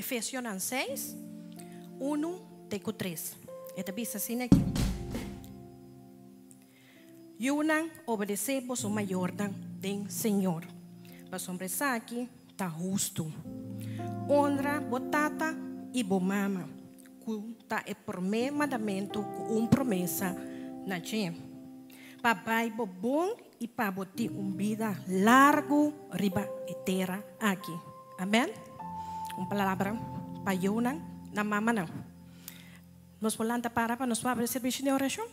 Efesionan 6, 1 te ku 3. E ta bisa asina aki. Yunan, obedesé boso mayornan den Señor, pasobra esaki ta hustu. Honra bo tata i bo mama, ku ta e promé mandamentu ku un promesa na dje, pa bai bo bon i pa bo tin un bida largu riba e tera aki. Amèn. Un palabra pa yunan na mamanan. Nos por lanta para pa nos por abri e servisio di orashon?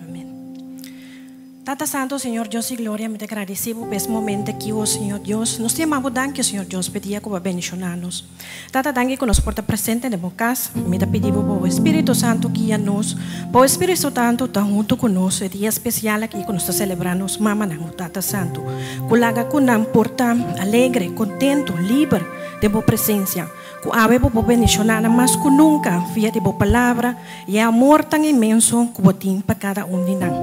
Amén. Tata Santo, Señor Dios y Gloria, mi ta agradeci bo pa es momento aki, oh Señor Dios. Nos ta yama bo danki, Señor Dios, pa e dia cu bo a bendiciona nos. Tata, danki cu nos por ta presente den bo cas. Mi ta pidi bo pa bo Espíritu Santo guia nos, pa bo Espíritu Santo ta hunto cu nos e dia especial aki cu nos ta celebra nos mamanan, oh Tata Santo. Cu laga cu nan por ta alegre, contento, liber den bo presencia. Ku awe bo por bendishoná nan mas ku nunka via di bo Palabra i e amor tan inmenso ku bo tin pa kada un di nan.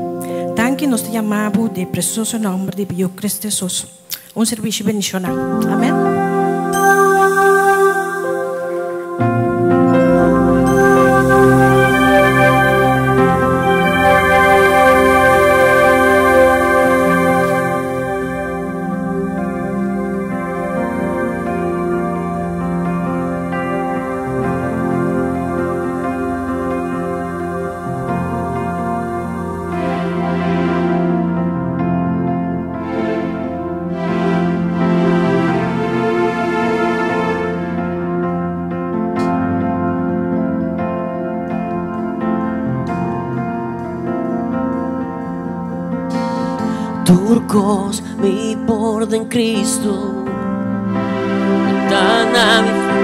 Danki nos ta yama bo den e presioso nòmber di Biyo Cristo Hesus. Un sirbishi bendishoná. Amèn. Tur kos mi por den Cristo Ku ta na mi fe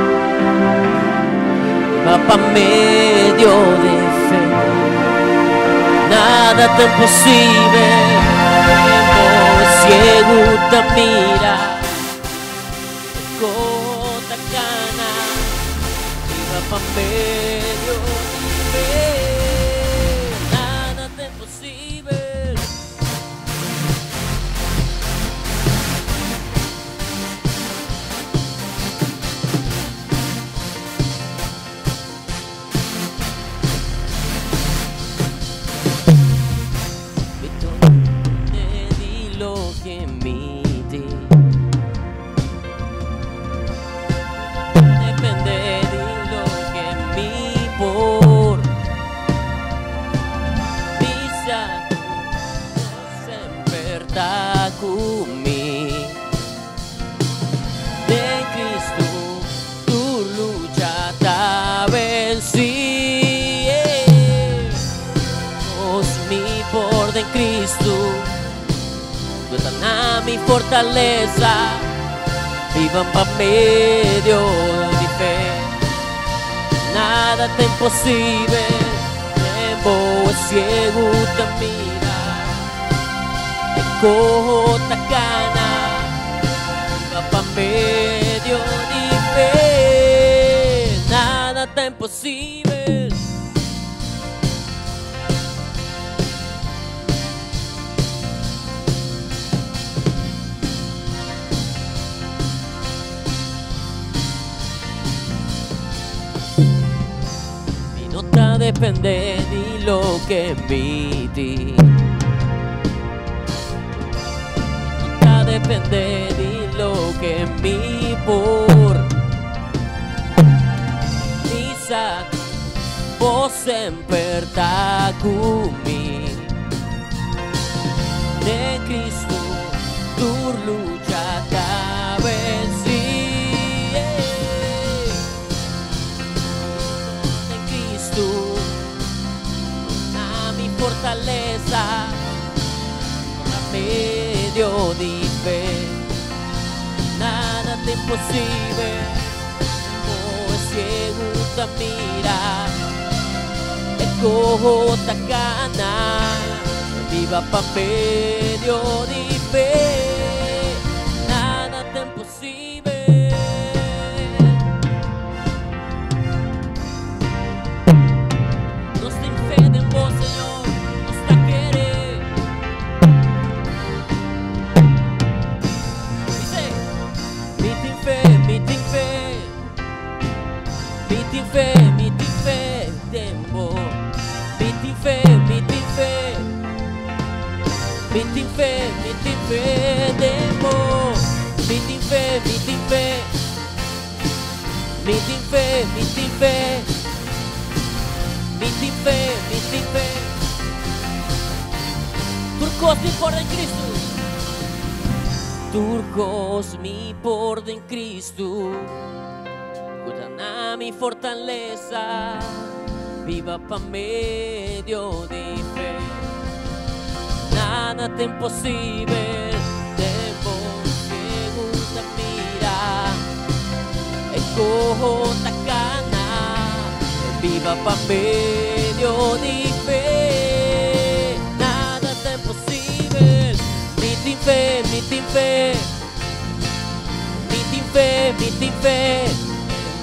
Va pa medio de fe Nada ta imposible Tempo ciego ta mira Cojo ta cana Viva pa medio di fe Nada ta imposible. Mi depende di loke mi tin. Mi depende di loke mi por. Mi sa ku Dios semper ta ku mi. Den Cristo tur lucha ta vencí. Nos mi por den Cristo, Dios ta na mi fortaleza. Vivan pa medio di fe. Nada ta imposible. Den bo e ciegu ta mira, e coho ta cana, viva pa medio di fe. Nada ta imposible. Mi no ta depende di loke mi tin. Mi no ta depende di loke mi por. Mi sa ku bo semper ta ku mi. Den Cristo tur lucha ta vencí. Den Cristo na mi fortaleza, na medio di fe. Nada ta imposible, como e ciego ta mira, e coho ta cana, viva pa medio di fe. Nada ta imposible. Nos tin fe den bo, Señor, nos ta kere. Dice. kos mi por den Kristu. Tur kos mi por den Kristu, ku ta na mi fortalesa, biba pa medio di fe. Nada ta imposibel, den bo siegu ta mira, e koho ta kana, biba pa medio di fe. Nada ta imposibel, mi tin fe, mi tin fe, mi tin fe, mi tin fe,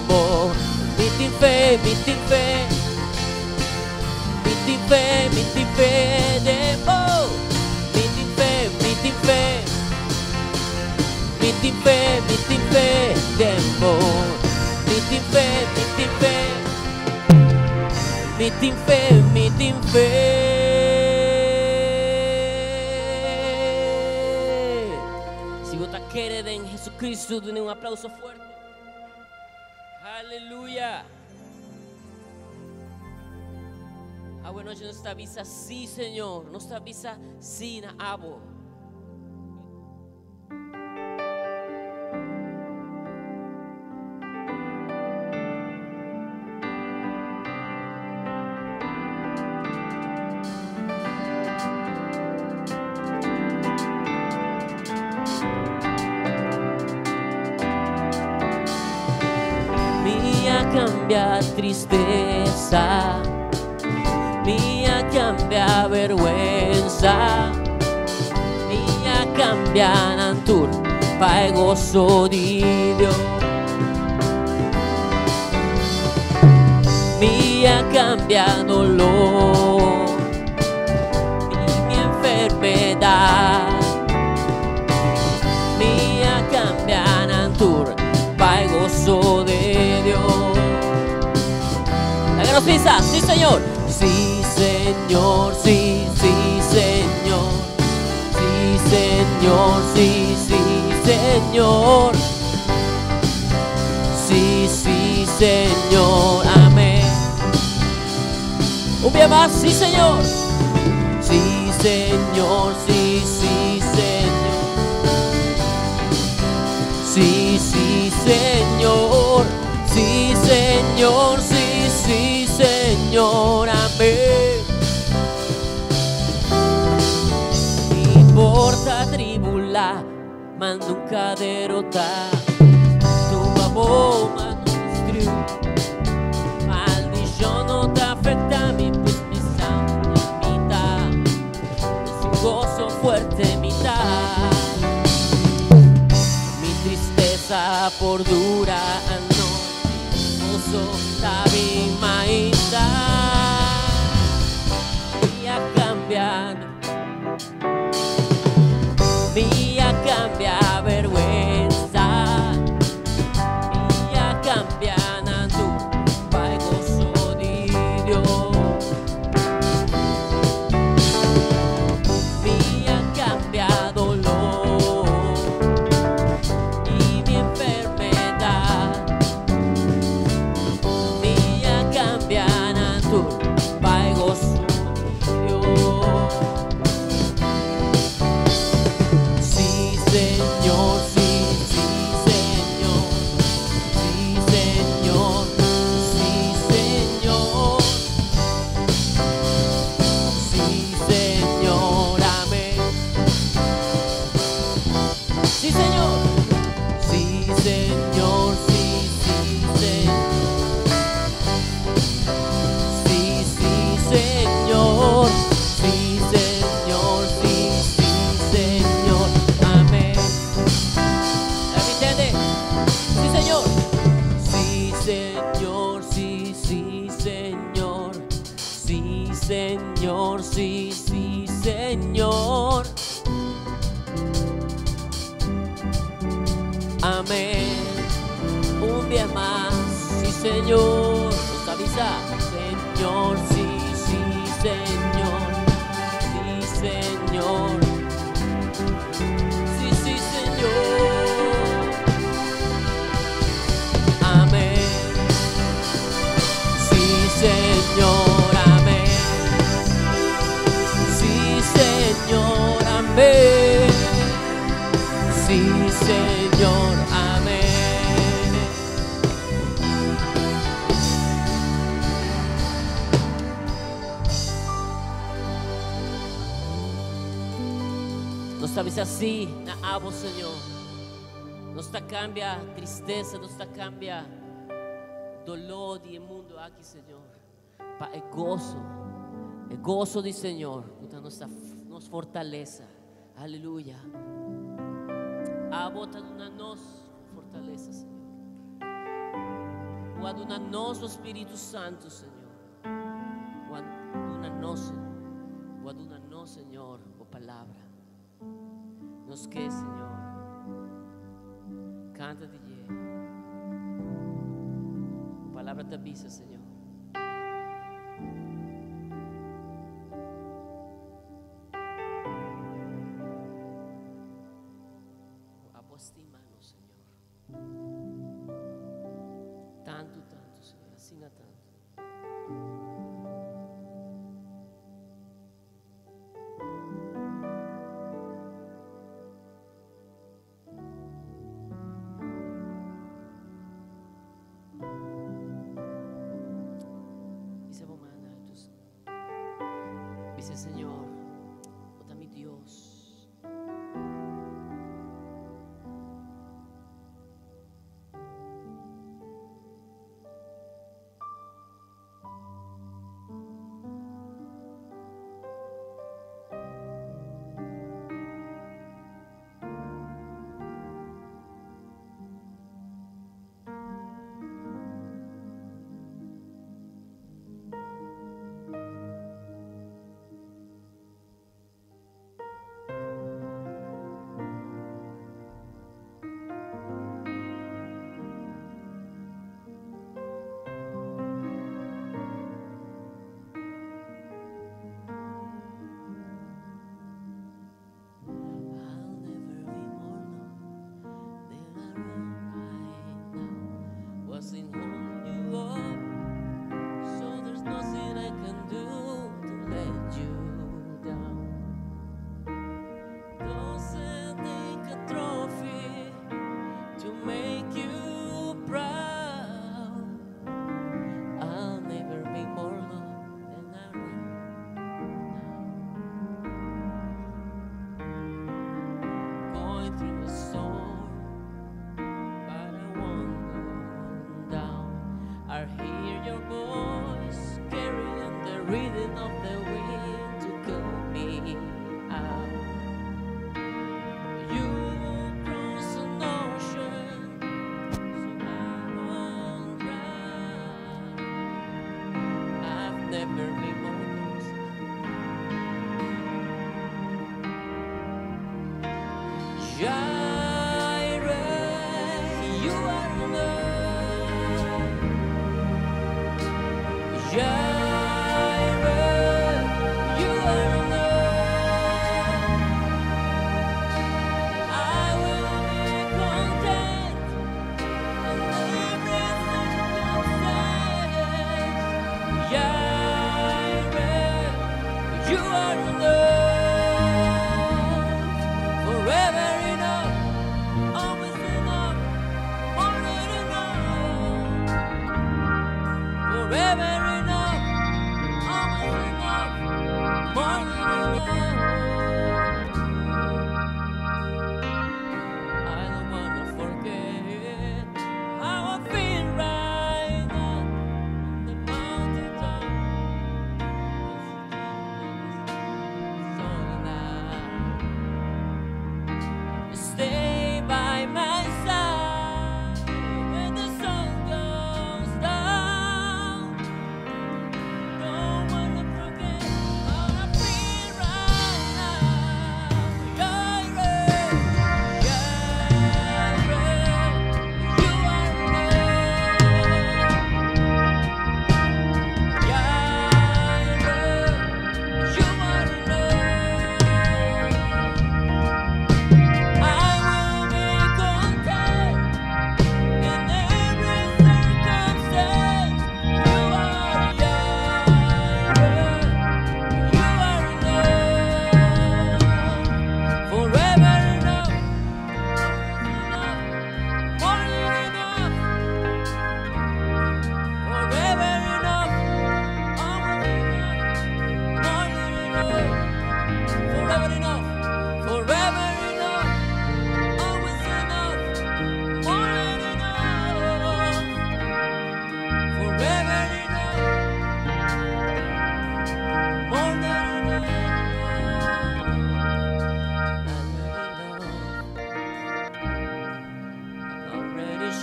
bo, mi tin fe, mi tin fe, mi tin fe, mi tin fe, den bo, mi tin fe, mi tin fe, mi tin fe, mi tin fe, den bo, mi tin fe, mi tin fe, mi tin fe, mi tin fe. Si bo ta kere den Jesucristo, duna un aplauso fuerte. Aleluya. Awe nochi nos ta bisa sí, Señor. Nos ta bisa sí na abo. Mi a kambia tristesa, mi a kambia bèrgwensa, mi a kambia nan tur pa e goso di Dios. Mi a kambia doló i mi enfermedat, mi a kambia nan tur pa e goso di Dios. Laga nos bisa, sí Señor. Sí Señor, sí, sí Señor. Sí Señor, sí, sí Señor. Sí, sí Señor, amén. Un día más, sí Señor. Sí Señor, sí, sí Señor. Sí, sí Señor. Sí Señor, sí, sí Señor, amén. Mi por ta tribulá, ma nunka derotá. Tumba bo, ma no destruí. Maldishon no ta afektá mi, pues mi sanger mi ta. Den su goso fuerte mi ta. Mi tristesa por dura anochi, goso ta bin mainta. Mi a kambia, mi a kambia bèrgwensa, mi a kambia nan tur pa e goso di Dios. Mi a kambia doló i mi enfermedat, mi a kambia nan tur pa e goso di Dios. Sí, Señor, sí, sí, Señor. Sí, Señor, sí, Señor. Sí, Señor, amén. Sí, Señor. Sí, Señor, sí, sí, Señor. Sí, sí, Señor. Sí, Señor, sí, sí, Señor. Amén. ¿Me entiende? Sí, Señor. Sí, Señor, sí, sí, Señor. Sí, Señor, sí, sí, Señor. Amén. Un día más, sí, Señor. Nos avisa. Señor, sí, sí, Señor. Sí, Señor. Sí, sí, Señor. Amén. Sí, Señor, amén. Sí, Señor. Sí, Señor, amén. Nos ta bisa sí na abo, Señor. Nos ta kambia tristesa, nos ta kambia doló di e mundu aki, Señor, pa e goso, e goso di Señor, ku ta nos, nos fortalesa. Aleluya. Abo ta duna nos fortalesa, Señor. Bo a duna nos bo Spiritu Santu, Señor. Bo a duna nos, Bo a duna nos, Señor, bo palabra. Nos ke, Señor. Kanta di dje. Bo palabra ta bisa, Señor. Abo a stima nos, Señor. Tantu, tantu, Señor, asina tantu. Bisa bo man alto. Bisa Señor, bo ta mi Dios. I'll never be more loved than I am right now. Wasn't holding you up, so there's nothing I can do to let you down. Doesn't take a trophy to make you proud. I'll never be more loved than I am now. Going through a storm, but I won't go down. I hear your voice carrying the rhythm of the wind to call me out. You cross an ocean, so I won't drown. I've never been more lost.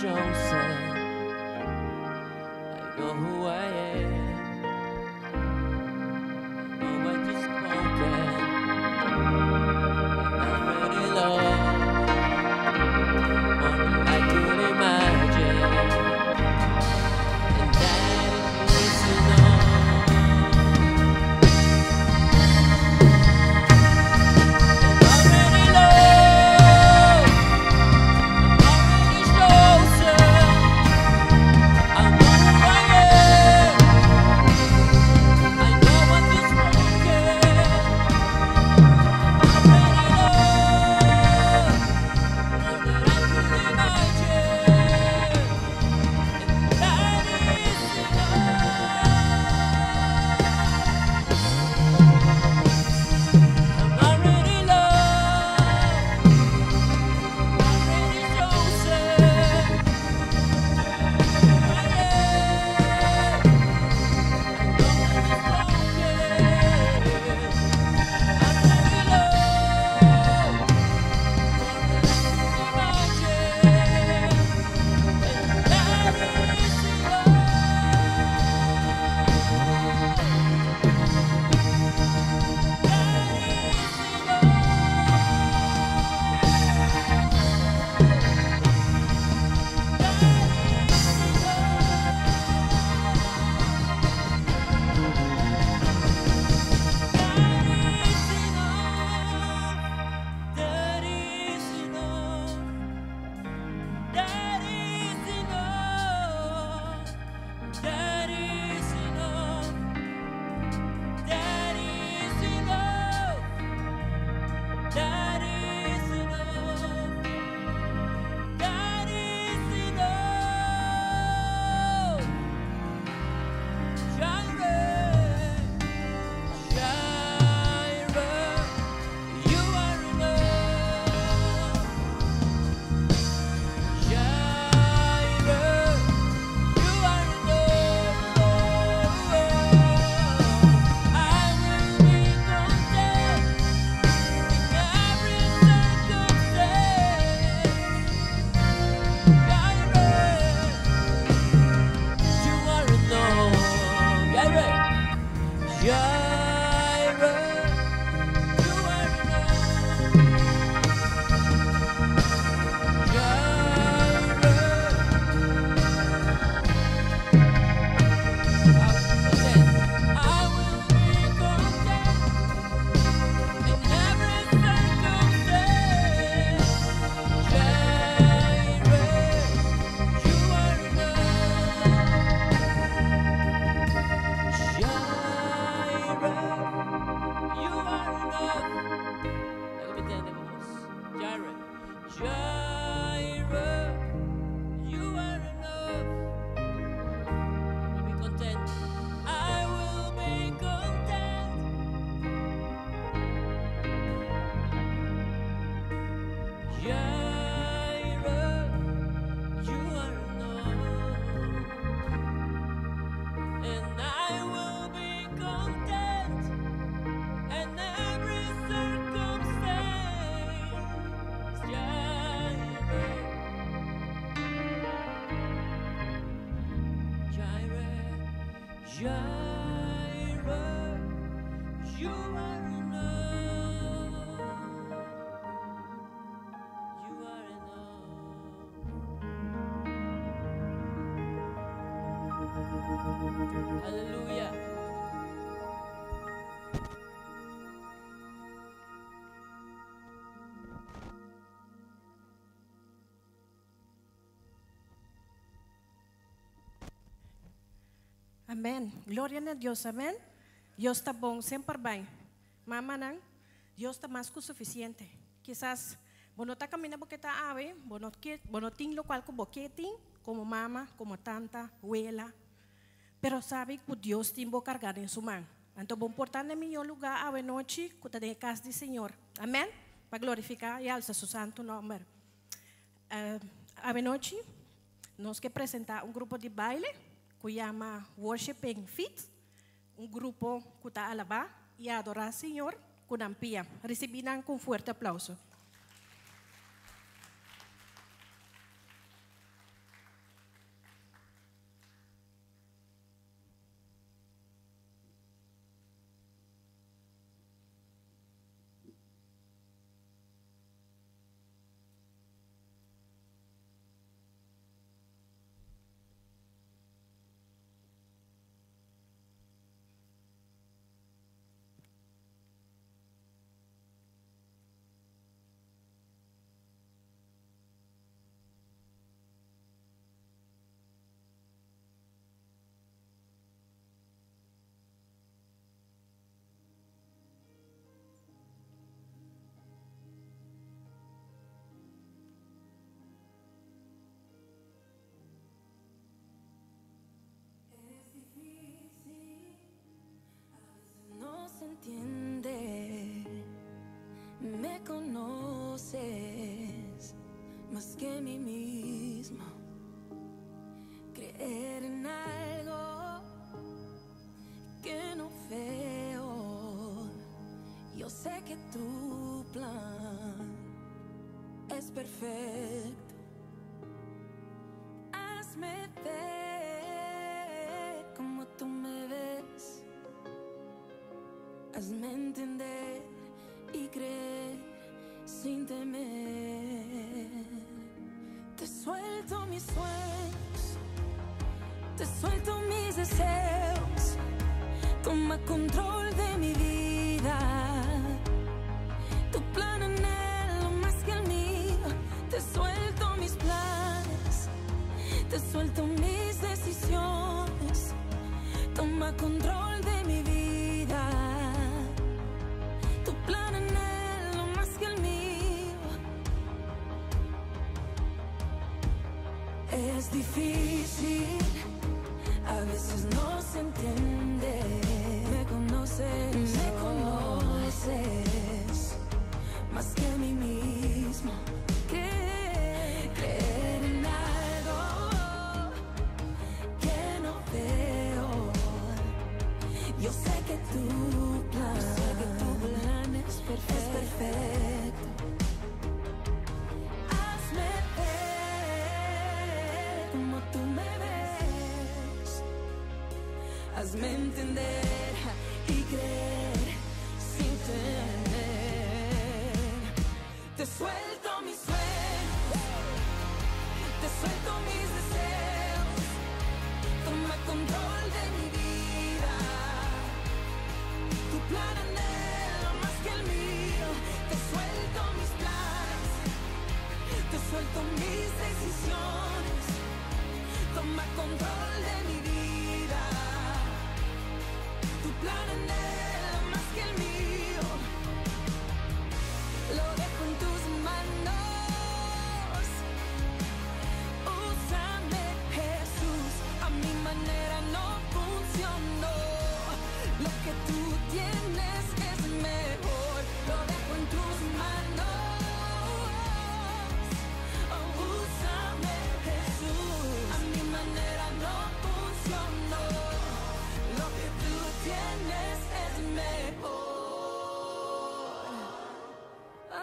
chosen. I know who I am. I know what you've spoken. I'm already loved more than I could imagine. And that is enough. I'm already loved. I'm already chosen. I know who I am. I know what you've spoken. I'm already loved more than I could imagine. And that is enough. I'm already loved. Already chosen. I am. I know what you've spoken. I'm already loved more than I could imagine. And that is enough. That is enough. That is enough. That is enough. That is enough. That is enough. That is enough. That is enough. That is enough. That is enough. Jireh, Jireh, you are enough. Jireh, you are enough. I will be content in every circumstance. Jireh, you are enough. Jireh, Jireh, you are enough. Jireh. I will be content in every circumstance. Jireh, you are enough. Jireh, you are enough. Let me tell you voz. Jireh, Jireh, you are enough. I will be content. I will be content. Jireh, you are enough. And I will be content in every circumstance. Jireh, Jireh, Jireh, you are enough. You are enough. Hallelujah. Amèn. Gloria na Dios, amèn. Dios ta bon, semper bai. Mamanan, Dios ta mas ku sufisiente. Kisas bo no ta kaminda bo ke ta awe, bo no ke, bo no tin lokual ku bo ke tin, komo mama, komo tanta, wela. Pero sabi ku Dios tin bo kargá den su man. Anto bo por ta na mihó lugá awe nochi, ku ta den kas di Señor. Amèn. Pa glorifiká i alsa su santu nòmber. Awe nochi, nos ke presentá un grupo di baile ku yama Worshiping Feet, un grupo ku ta alabá i adorá Señor ku nan pia. Risibí nan ku un fuerte aplouso. más que mí mismo. Creer en algo que no veo. Yo sé que tu plan es perfecto. Hazme ver como tú me ves. Hazme entender y creer sin temer. Te suelto mis sueños, te suelto mis deseos. Toma control de mi vida. Tu plan anhelo más que el mío. Te suelto mis planes, te suelto mis decisiones. Toma control de mi vida. Tu plan anhelo más que el mío. Es difícil, a veces no se entiende. Me conoces, me conoces más que a mí mismo. Creer, creer en algo que no veo. Yo sé que tu plan, yo sé que tu plan es perfecto. Es perfecto. Hazme ver como tú me ves. Hazme entender y creer sin temer. Te suelto mis sueños, te suelto mis deseos. Toma control de mi vida. Tu plan anhelo más que el mío. Te suelto mis planes, te suelto mis decisiones. Toma control de mi vida. Tu plan anhelo más que el mío. Lo dejo en tus manos. Úsame, Jesús. A mi manera no funcionó. Lo que tú tienes es mejor. Lo dejo en tus manos. Oh, úsame, Jesús. A mi manera no funcionó. Lo que tú tienes es mejor. Oh,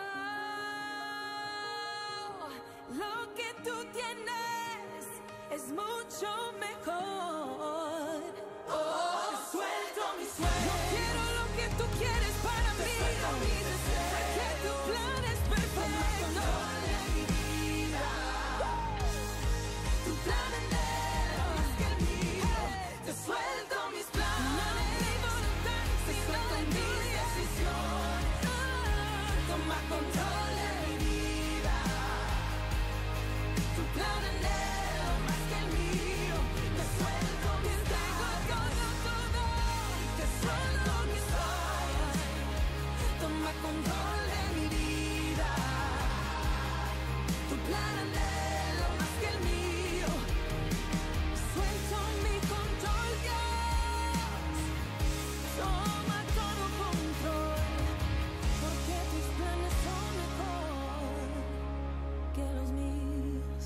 lo que tú tienes es mucho mejor. Oh, te suelto mis sueños. Yo quiero lo que tú quieres para mí. Suelto mis deseos. Sé que tu plan es perfecto. Control de mi vida. Tu plan anhelo más que el mío. Te suelto mis planes. No de mi voluntad, te suelto mis decisiones. Toma control de mi vida. Tu plan anhelo más que el mío. Te suelto mis planes. Todo, todo. Te suelto mis sueños. Toma control de mi vida. Tu plan anhelo más que el mío. Suelto mi control, Dios. Toma todo control, porque tus planes son mejor que los míos.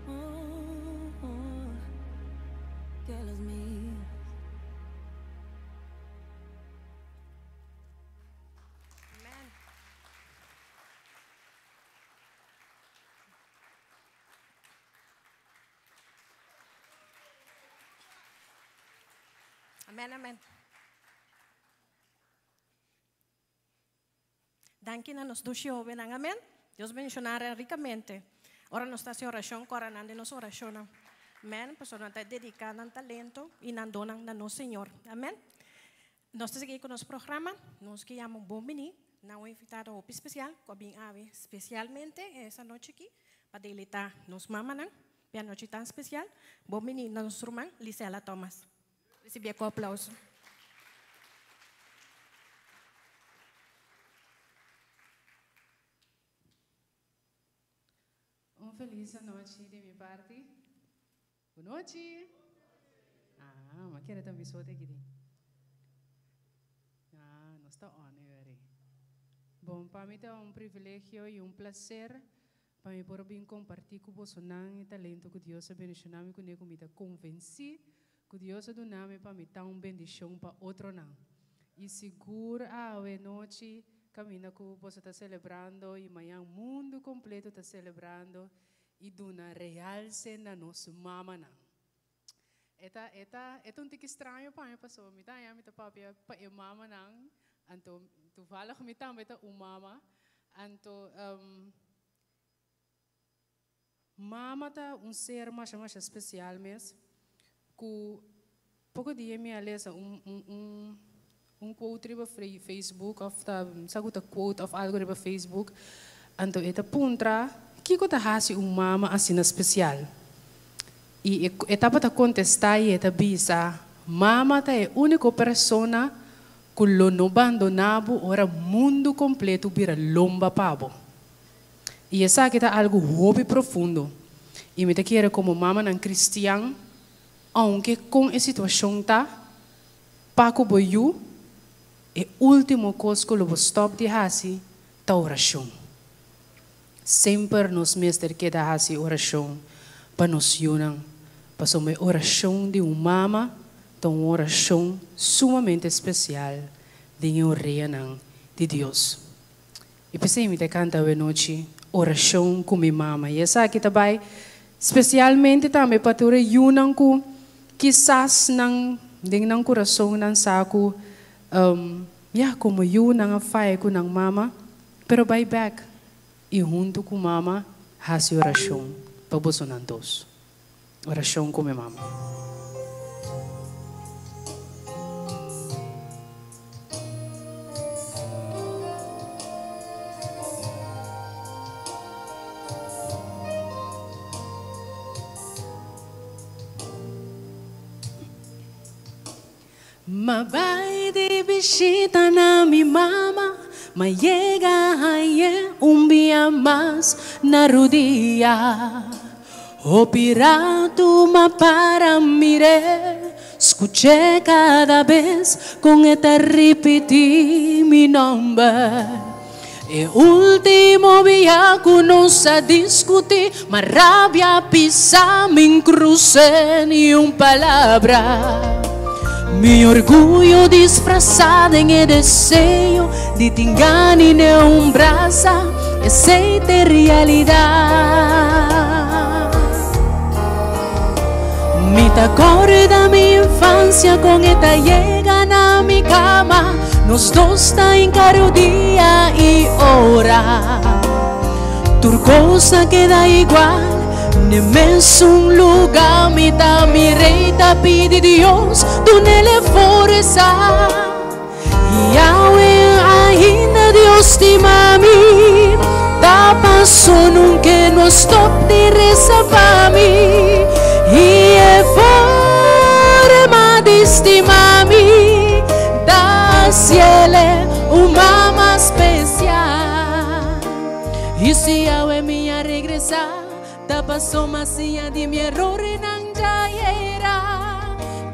Oh, oh, que los míos. Amen. Amen, amen. Danki na nos dushi hobennan. Amen. Dios bendiciona nan ricamente. Ora nos ta haci oracion, cora nan den nos oracionnan. Amen. Pasobra nan ta dedica nan talento y nan donnan na nos Señor. Amen. Nos ta sigui cu nos programa. Nos ke yama un bon bini na un invitado hopi especial cu a bin awe specialmente esa nochi aki pa deleita nos mamanan p'e anochi tan especial. Bon bini na nos ruman Lisela Thomas. Recibié cu aplauso. Un feliz anochi di mi parti. Bon nochi. Ah, ma kere ta mi so te aki. Ah, nos ta on, eh, Bon, pa mi ta un privilegio y un placer. Pa mi por bin kompartí ku bosonan e talento ku Dios a bendishoná mi kuné ku mi ta konvensí ku Dios a duna mi pa mi ta un bendishon pa otronan. I sigur awe nochi kaminda ku boso ta selebrando i mañan mundu kompleto ta selebrando i duna realse na nos mamanan. E ta e ta e ta un tiki straño pa mi pasobra mi ta haña mi ta papia pa e mamanan anto toevallig mi tambe ta un mama anto Mama ta un ser masha masha spesial mes ku poko dia mi a lesa un un un un quote riba Facebook of ta sa ku ta quote of algo riba Facebook anto e ta puntra kiko ta hasi un mama asina spesial i e e tabata kontestá i e ta bisa mama ta e úniko persona ku lo no bandoná bo ora mundu kompleto bira lomba pa bo. I esaki ta algu hopi profundo. I mi ta kere komo mamanan kristian, ounke kon e situashon ta, pa ku bo yu, e último kos ku lo bo stòp di hasi ta orashon. Semper nos mester keda hasi orashon pa nos yunan, pasobra e orashon di un mama ta un orashon sumamente spesial den e oreanan di Dios. I p'esei mi ta kanta awenochi orashon ku mi mama. I esaki ta bai spesialmente tambe pa tur e yunan ku kisas nan den nan kurason nan sa ku ya komo yu nan a faya ku nan mama, pero bai bèk i huntu ku mama hasi orashon pa bosonan dos. Orashon ku mi mama. Ma bai di bishita na mi mama, ma yega hañ'é un bia mas na rudia. Hopi ratu ma para mir'é, skuch'é kada bes kon e ta ripití mi nòmber. E último bia ku nos a diskutí, ma rabia pisa mi n'krus'é ni un palabra. Mi orguyo disfrasá den e deseo di tin gana n'e un brasa, esei t'e realidat. Mi ta kòrda mi infansia kon e ta yega na mi kama, nos dos ta hinka rudia i ora. Tur kos a keda igual, n'e mesun luga mi ta mir'é i ta pidi Dios dun'el e forsa. I awe ainda Dios stima mi, ta paso nunca no stop di resa pa mi. I e forma di stima mi ta haciele un mama special. I si awe mi a regresa, ta paso m'a siña di mi erornan djayera.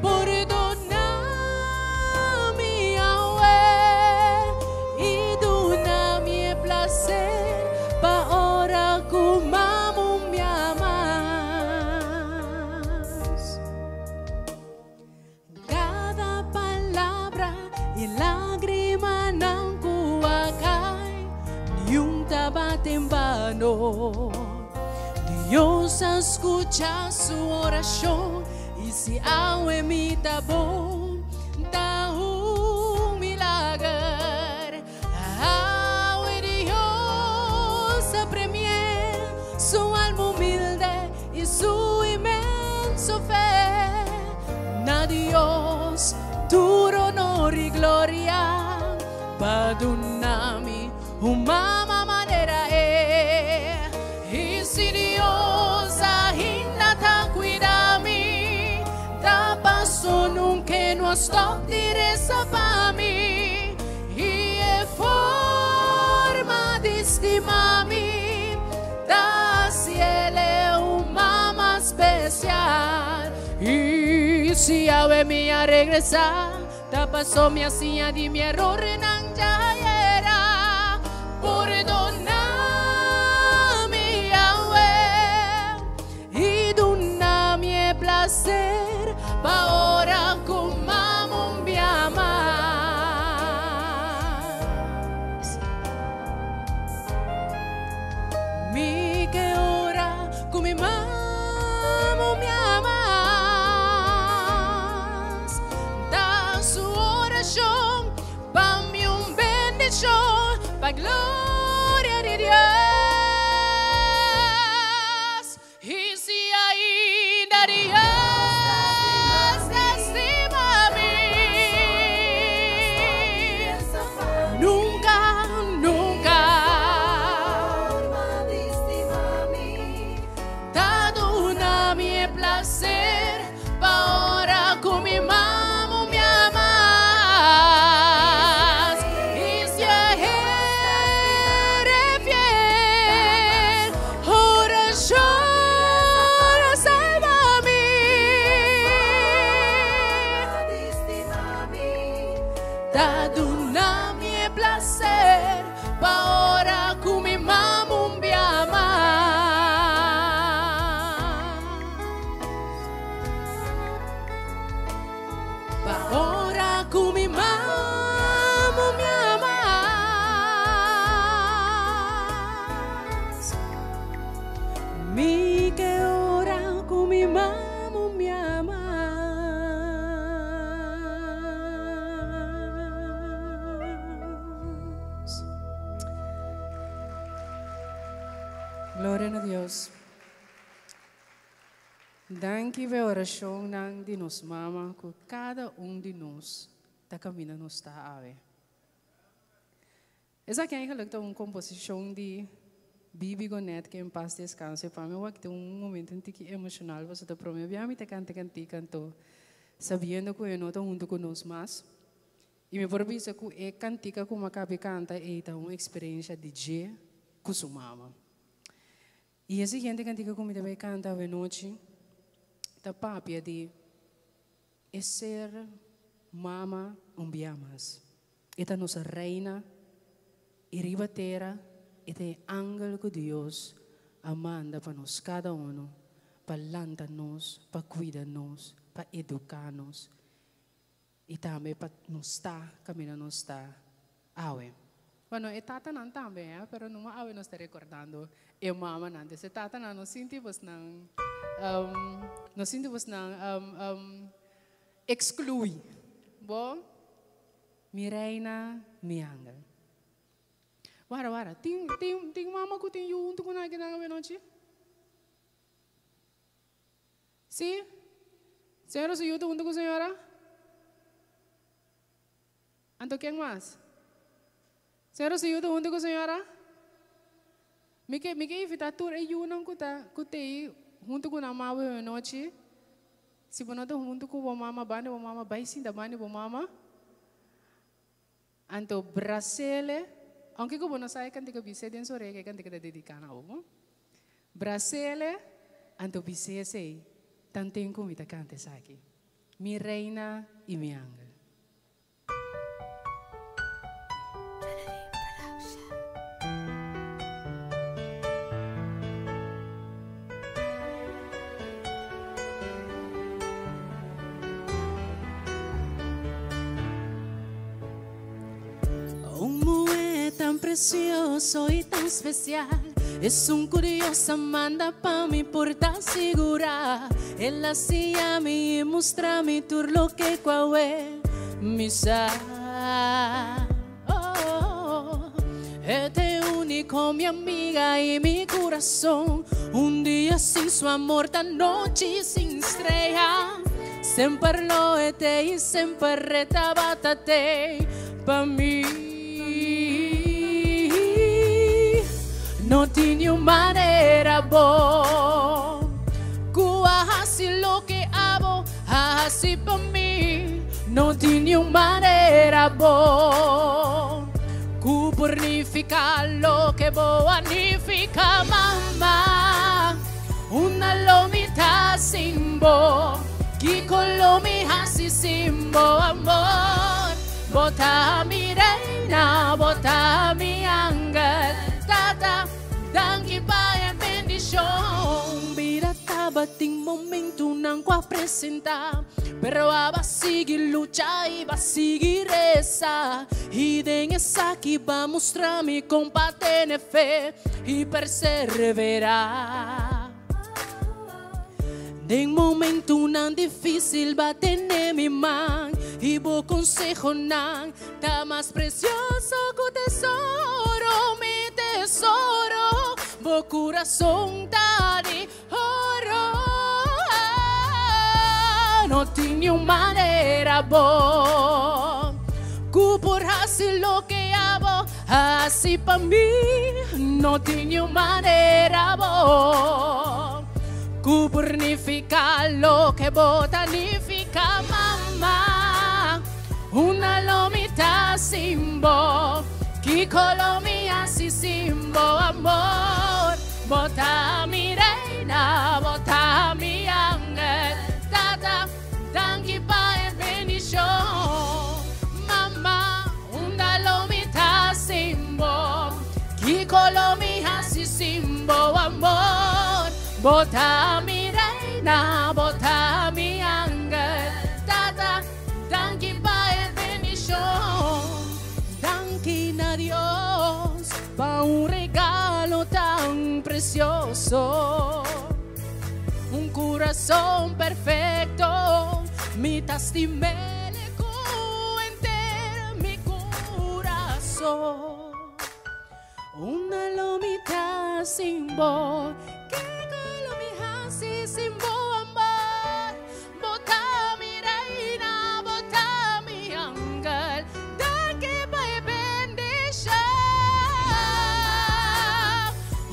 Pordona mi awe i duna mi e placer pa ora ku mamu mi amas. Kada palabra i lagrimanan ku a kai, niun tabata en bano. Dios a skucha su orashon, i si awe mi ta bon, ta un milager. Awe Dios a premi'é su alma humilde i su inmenso fe. Na Dios tur honor i gloria pa duna mi un mama manera e. I si Dios ainda ta cuida mi, ta paso nunca e no a stop di reza pa mi. I e forma di stima mi ta haciele un mama special. I si awe mi a regresa, ta paso mi a siña di mi erornan djayera. Pordona mi awe. mi mama un bia mas. Ta su orashon pa mi un bendishon pa gloria di Dios. I si ainda Dios ta stima mi, nunka, nunka ta duna mi e plaser pa ora ku mi mama un bia mas. I si e here fiel, orashon a salba mi. Ta duna mi e plaser pa ora ku mi mama un bia mas. Pa ora ku mi mama un bia mas. Mi ke ora ku mi mama un bia mas. Gloria na Dios. Danki p'e orashonnan di nos mama ku kada un di nos ta kaminda nos ta awe. Esaki eigenlijk ta un komposishon di Bibi Gonet ke en pas deskanse. Pa mi wak ta un momento un tiki emoshonal pasobra ta prome bia mi ta kanta kantika anto sabiendo ku e no ta huntu ku nos mas. I mi por bisa ku e kantika ku mi a kabi kanta ei ta un eksperensha di dje ku su mama. I e siguiente kantika ku mi ta bai kanta awenochi ta papia di e ser mama un bia mas. E ta nos reina i riba tera e ta e angel ku Dios a manda pa nos kada uno pa lanta nos, pa kuida nos, pa eduká nos i tambe pa nos ta kaminda nos ta awe. Bueno, e tatanan tambe, eh, pero numa awe nos ta rekordando e mamanan. Des e tatanan no sinti bosnan, no sinti bosnan exclui. Bo, mi reina, mi angel. Wara, wara, tin, tin, tin mama ku tin yu huntu ku nan akinan awe nochi? Sí? Señora su yu ta huntu ku señora? Anto ken mas? Señora su yu ta huntu ku señora? Mi ke mi ke invitá tur e yunan ku ta ku t'ei huntu ku nan mama awe nochi. Si bo no ta huntu ku bo mama, banda bo mama, bai sinta banda bo mama. Anto brasele, aunke ku bo no sa e kantika bis'é den su oreha ku e kantika ta dediká na bo. Brasele, anto bis'é esei, tanten ku mi ta kanta esaki, Mi reina i mi angel. Un muhé tan precioso y tan especial Es un cu Dios a manda pa mi por ta sigura El a siña mi y mustra mi tur loke cu awe mi sa Oh, e ta e unico mi amiga y mi curason Un dia sin su amor ta nochi sin strea Semper lo e t'ei y semper e tabata t'ei pa mi. No tin niun manera bo ku a hasi loke abo a hasi pa mi. No tin niun manera bo ku por nifiká loke bo a nifiká, mama. Unda lo mi ta sin bo? Kiko lo mi hasi sin bo amor? Bo ta mi reina, bo ta mi angel. Tata, danki pa e bendishon. Bida tabatin momentunan ku a presentá, pero aba sigui lucha i ba sigui resa. I den esaki ba mustra mi kon pa tene fe. I perseverá. Den momentonan difísil b'a tene mi man i bo konsehonan ta mas presioso ku tesoro, mi tesoro, bo kurason ta di oro. No tin niun manera bo ku por hasi loke abo hasi pa mi, no tin niun manera bo ku por nifiká loke bo ta nifiká, mama. Unda lo mi ta sin bo? Kiko lo mi hasi sin bo amor? Bo ta mi reina, bo ta mi angel. Tata, danki pa e bendishon. Mama, unda lo mi ta sin bo? Kiko lo mi hasi sin bo amor? Bo ta mi reina, bo ta mi angel. Tata, danki pa e bendishon. Danki na Dios pa un regalo tan presioso. Un kurason perfekto, mi ta stim'é ku henter mi kurason. Unda lo mi ta sin bo? Kiko lo mi hasi sin bo amor? Bo ta mi reina, bo ta mi angel. Danki pa e bendishon.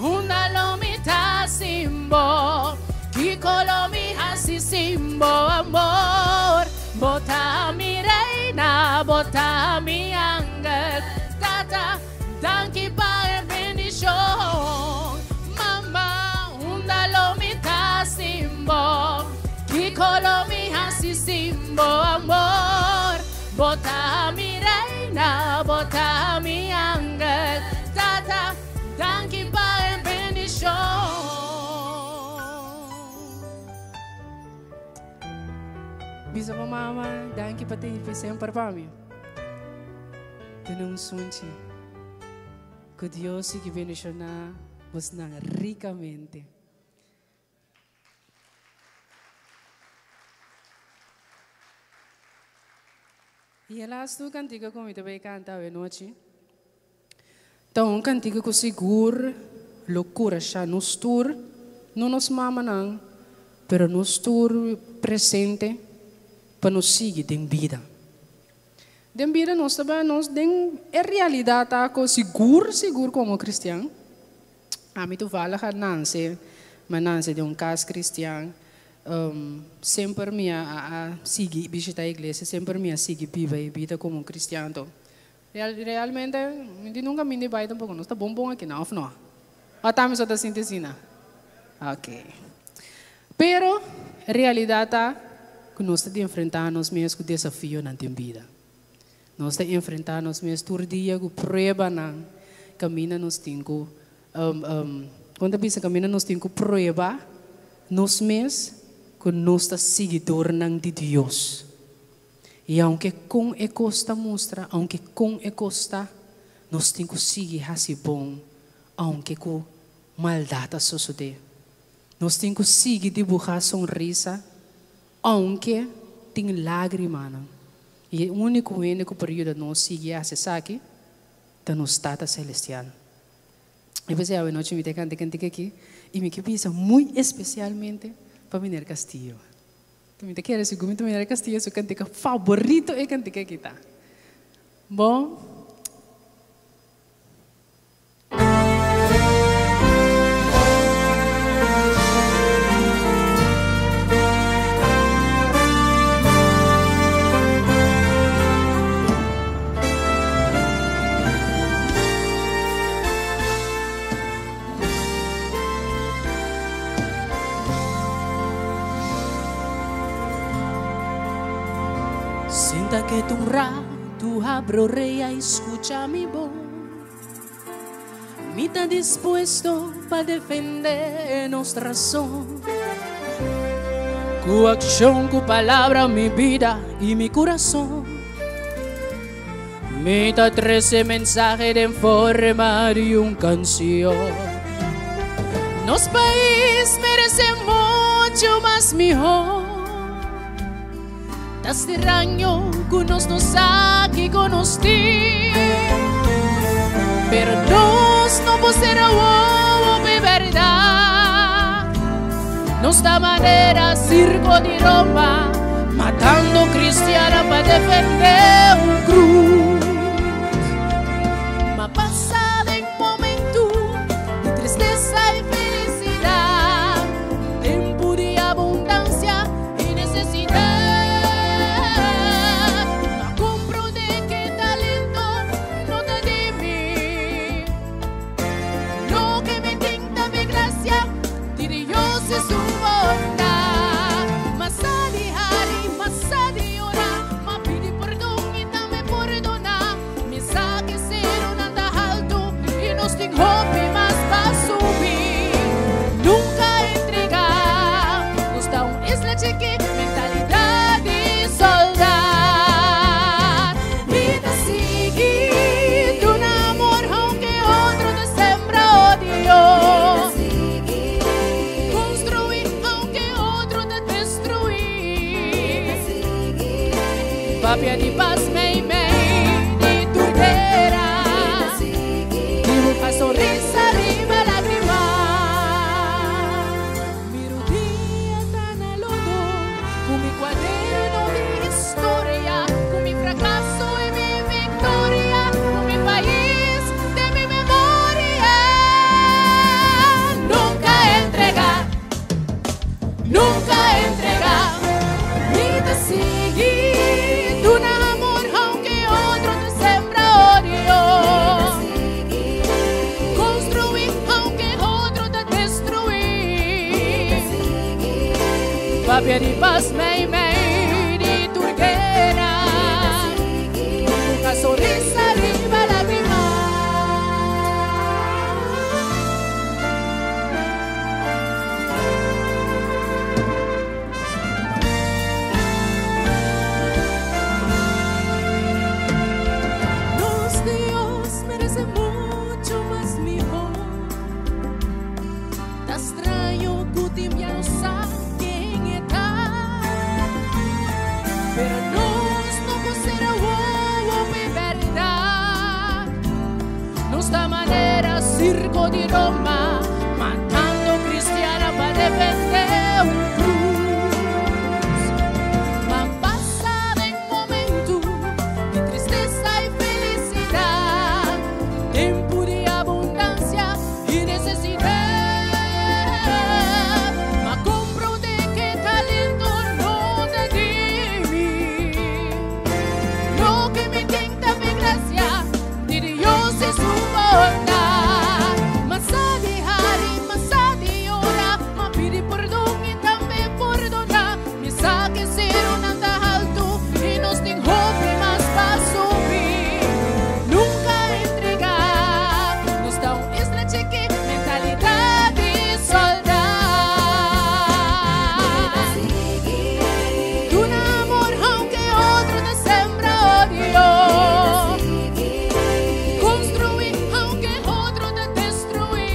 Unda lo mi ta sin bo? Kiko lo mi hasi sin bo amor? Bo ta mi reina, bo ta mi angel. Tata, danki pa e bendishon. Mama, unda lo mi ta sin bo? Kiko lo mi hasi sin bo amor? Bo ta mi reina, bo ta mi angel. Tata, danki pa e bendishon. Bisa bo mama, danki pa tei semper pa mi. Tene un sunchi. Ku Dios sigui bendishoná bosnan rikamente. I e lastu kantika ku mi ta bai kanta awe nochi ta un kantika ku sigur lo kurashá nos tur, no nos mamanan, pero nos tur presente pa nos sigui den bida. Den bida nos ta bai nos den e realidat ta ku sigur sigur komo kristian, ami toevallig a nanse, mi a nanse den un kas kristian, semper mi a a sigui bishita iglesia, semper mi a sigui biba e bida komo un kristian. Anto realmente mi di nunka mi di bai tampoko, nos ta bon bon aki nan òf no? Òf ta mi so ta sinti asina? Ok. Pero realidat ta ku nos ta di enfrentá nos mes ku desafionan den bida. Nos ta enfrentá nos mes tur dia ku pruebanan kaminda nos tin ku, kon ta bisa, kaminda nos tin ku prueba nos mes ku nos ta siguidornan di Dios. I aunke kon e kos ta mustra, aunke kon e kos ta, nos tin ku sigui hasi bon aunke ku maldat a sosodé. Nos tin ku sigui dibuhá sonrisa ounke tin lágrimanan. I e úniko hende ku por yuda nos sigui hasi esaki ta nos Tata Selestial. I p'esei awenochi mi ta kanta e kantika aki i mi ke bisa muy espesialmente pa Miner Castillo. Mi ta kere sigur mi ta Miner Castillo su kantika faborito e kantika aki ta. Bon. Sinta ketu un ratu, abri orea i skucha mi bon. Mi ta dispuesto pa defende nos rason. Ku akshon, ku palabra, mi bida i mi kurason. Mi ta trese mensahe den forma di un kansion. Nos pais merece mucho mas miho. Ta straño cu nos no sa kico nos tin. Pero nos no por cera wowo p'e berdad. Nos ta manera circo di Roma, matando cristiannan pa defende un cruz. Ma pasa den momento di tristeza y felicidad, tempo di abundancia y necesidad. Ma comprende que talento no ta di mi. Loke mi tin ta mi gracia di Dios y su bondad. M'a sa di hari, m'a sa di yora, m'a pidi pordon y tambe pordona. Mi sa cu seronan ta halto y nos tin hopi mas pa subi. Nunca entrega, nos ta un isla chiki, mentalidad di solda. Mi ta sigui duna amor aunke otro ta sembra odio. Construi aunke otro ta destrui. Papia di paz mei mei di tur guera. Dibuja sonrisa riba lagrima. Mi rudia ta na lodo cu mi cuaderno di historia, cu mi fracaso y mi victoria, cu mi pais den mi memoria. Nunca entrega, nunca entrega. Mi ta sigui duna amor aunke otro ta sembra odio. Construi aunke otro ta destrui. Papia di paz mei mei di tur guera. Dibuja sonrisa riba lagrima. Nos Dios merece mucho mas miho. Ta straño cu tin ya no sa ken e ta. Pero nos no por cera wowo p'e berdad. Nos ta manera circo di Roma, matando cristiannan pa defende un cruz. M'a pasa den momento di tristeza y felicidad, tempo di abundancia y necesidad. M'a comprende cu talento no ta di mi. Loke mi tin ta mi gracia di Dios y su bondad. M'a sa di hari, m'a sa di yora, m'a pidi pordon y tambe pordona. Mi sa cu seronan ta halto y nos tin hopi mas pa subi. Nunca entrega, nos ta un isla chiki, mentalidad di solda. Duna amor aunke otro ta sembra odio. Construi aunke otro ta destrui.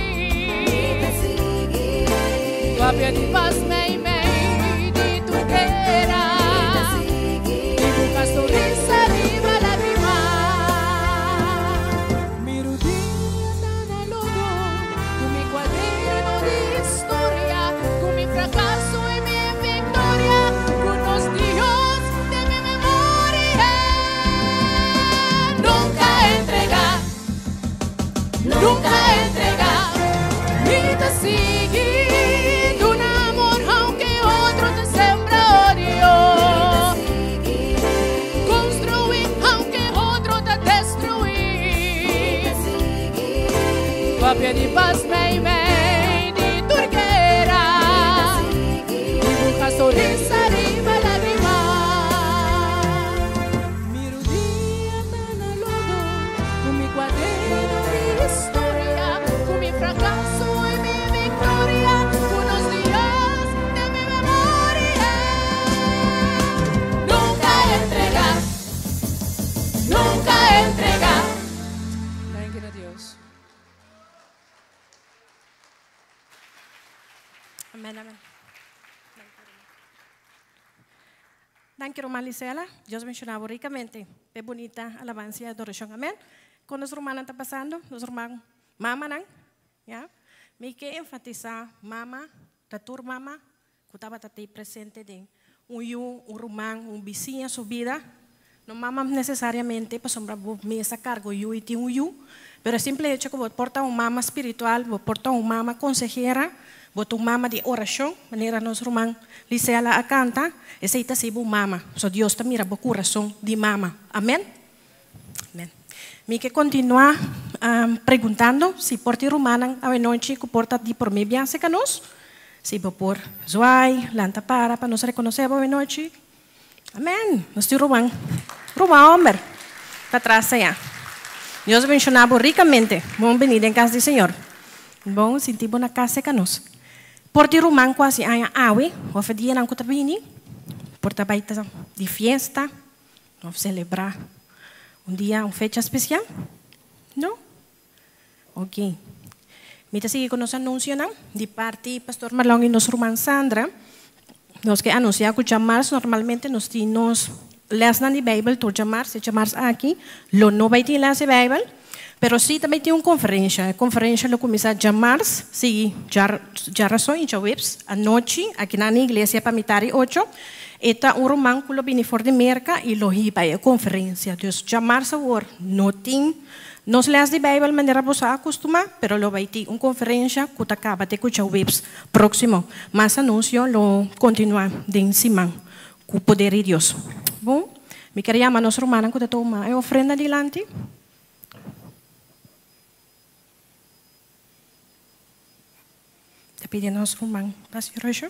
Papia di paz mei mei di tur guera. Dibuja sonrisa riba lagrima. Mi rudia ta na lodo cu mi cuaderno di historia, cu mi fracaso y mi victoria, cu nos Dios den mi memoria. Nunca entrega, nunca entrega. Mi ta sigui duna amor aunke otro ta sembra odio. Construi aunke otro ta destrui. Papia di paz mei mei di tur guera. Dibuja sonrisa riba lagrima. Mi rudia ta na lodo cu mi cuaderno di historia, cu mi fracaso y mi victoria, cu nos Dios den mi memoria. Nunca entrega, nunca entrega. Danki na Dios. Amèn, amèn. Danki ruman Lisela. Dios benshoná bo rikamente p'e bunita alabansa i adorashon. Amèn. Kon nos rumannan ta pasando? Nos ruman mamanan, ya. Mi ke enfatisá mama, ta tur mama ku tabata tei presente den un yu, un ruman, un bisiña su bida. No mama nesesariamente pasobra bo mes a karga un yu i tin un yu, pero e simple hecho ku bo por ta un mama spiritual, bo por ta un mama konsehera, bo ta un mama di orashon, manera nos ruman Lisela a kanta, esei ta hasi bo un mama, pasobra Dios ta mira bo kurason di mama. Amen. Amen. Mi ke kontinuá preguntando si por tin rumannan awenochi ku por ta di promé biaha serka nos. Si bo por zwaai, lanta para pa nos rekonosé bo awenochi. Amen. Nos tin ruman, ruman homber ta tras allá. Dios benshoná bo rikamente. Bon bini den kas di Señor. Bon sinti bo na kas serka nos. Por tin ruman ku hasi aña awe òf e dianan ku ta bini, por ta bai ta di fiesta. Of celebra un dia, un fecha special? No? Ok. Mi ta sigui cu nos anuncionan. Di parti Pastor Marlon y nos ruman Sandra, nos ke anuncia cu djamars normalmente nos tin nos lesnan di Bijbel tur djamars. E djamars aki lo no bay tin les di Bijbel, pero si ta bay tin un conferencia. E conferencia lo cuminsa djamars, sigui djarason y djaweps anochi akinan na iglesia pa mitar di ocho. E ta un ruman ku lo bini for di Merka i lo hiba e konferensia. Dus djamars awor no tin nos lès di Beibel manera boso a akustumá, pero lo bai tin un konferensia ku ta kaba te ku djaweps próksimo. Mas anunsio lo kontinuá den siman ku poder di Dios. Bon, mi ker yama nos rumannan ku ta tuma e ofrenda dilanti. Ta pidi nos ruman Pastor Roger.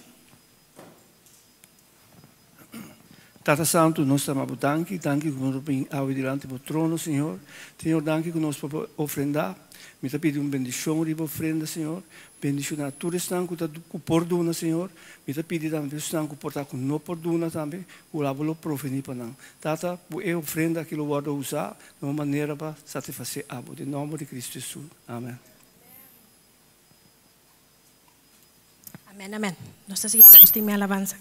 Tata Santu, nos ta ama Bo danki, danki ku nos a bin awe dilanti Bo trono, Señor. Señor, danki ku nos por ofrendá. Mi ta pidi un bendishon riba ofrenda, Señor. Bendishoná tur esnan ku ta ku por duna, Señor. Mi ta pidi tambe esnan ku por ta ku no por duna tambe, ku Abo lo provení pa nan. Tata, ku e ofrenda aki lo wòrdu usá na un manera pa satisfasé Abo. Den nòmber di Kristu Hesus. Amen. Amen amen nos ta sigui pa nos tin mi alabansa.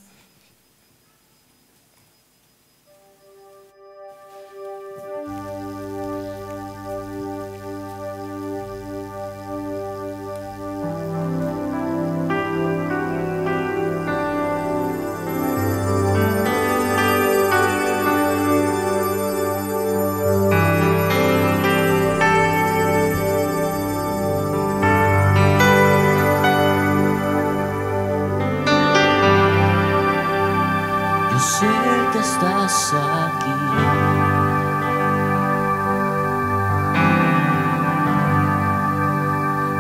Yo sé que estás aquí.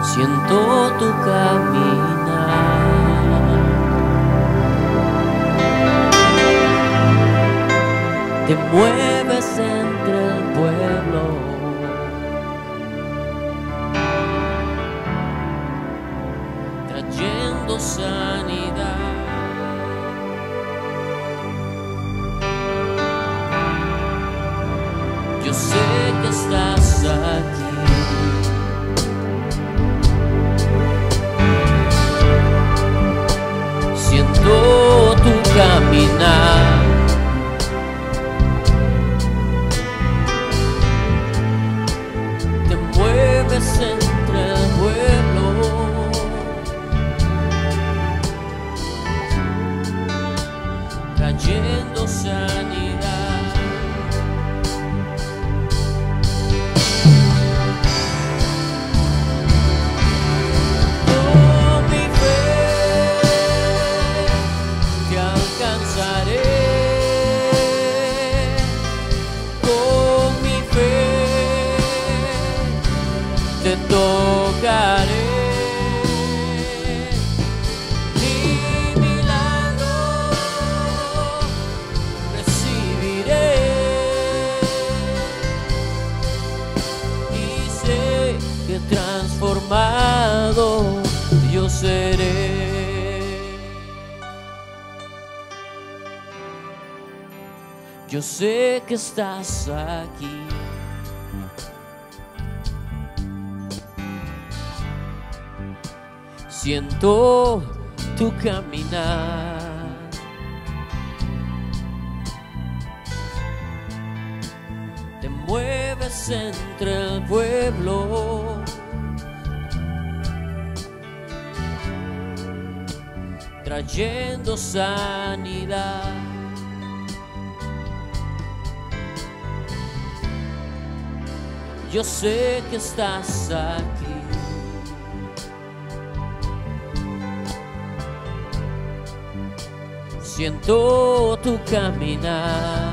Siento tu caminar. Te mueves entre el pueblo. Trayendo sanidad. Yo sé que estás aquí. Siento tu caminar. Te mueves entre el pueblo. Trayendo sanidad. Con mi fe te alcanzaré. Con mi fe te tocaré. Mi milagro recibiré. Y sé que transformado yo seré. Yo sé que estás aquí. Siento tu caminar. Te mueves entre el pueblo. Trayendo sanidad. Yo sé que estás aquí. Siento tu caminar.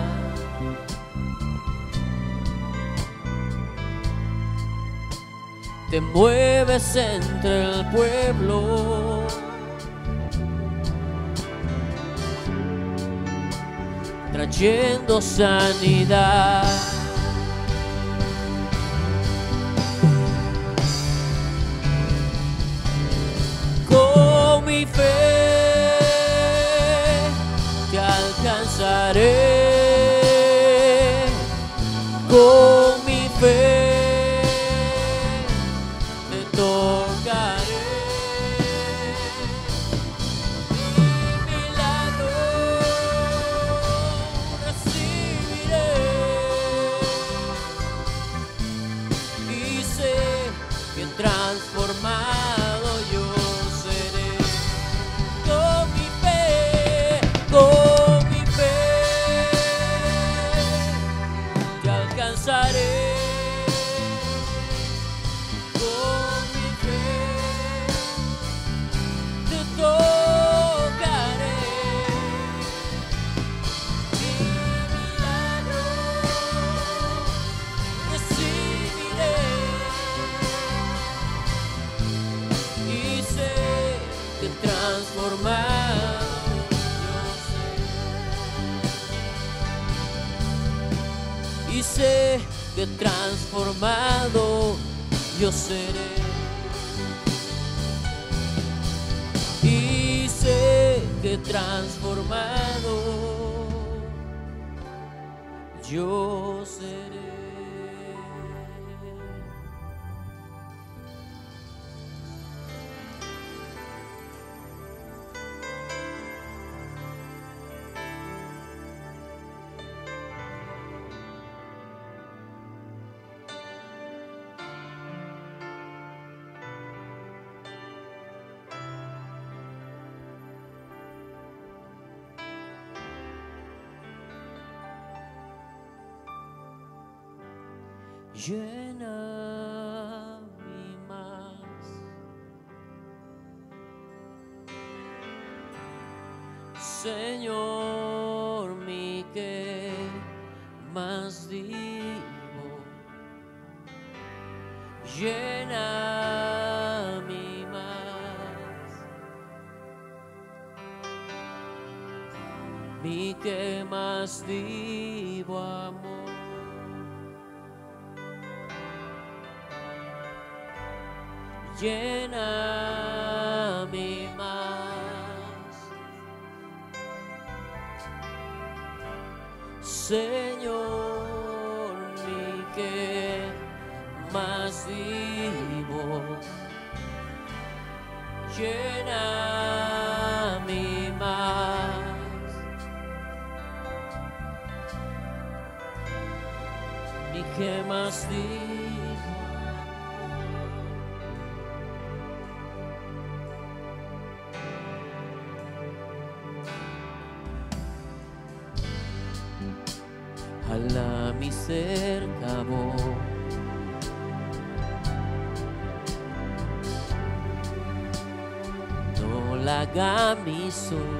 Te mueves entre el pueblo. Trayendo sanidad. Con mi fe te alcanzaré. Con mi fe te tocaré. Mi milagro recibiré. Y sé que transformado yo seré. Con mi fe, te alcanzaré. Con mi fe te tocaré. Mi milagro recibiré. Y sé que transformado yo seré. Y sé que transformado yo seré. Y sé que transformado yo seré. Llena mi más, Señor, mi que más digo. Llena mi más, mi que más digo amor. Llena mi más, Señor, mi que más vivo. Llena mi más, mi que más vivo. Jala mi cerca vos. No laga mi sol.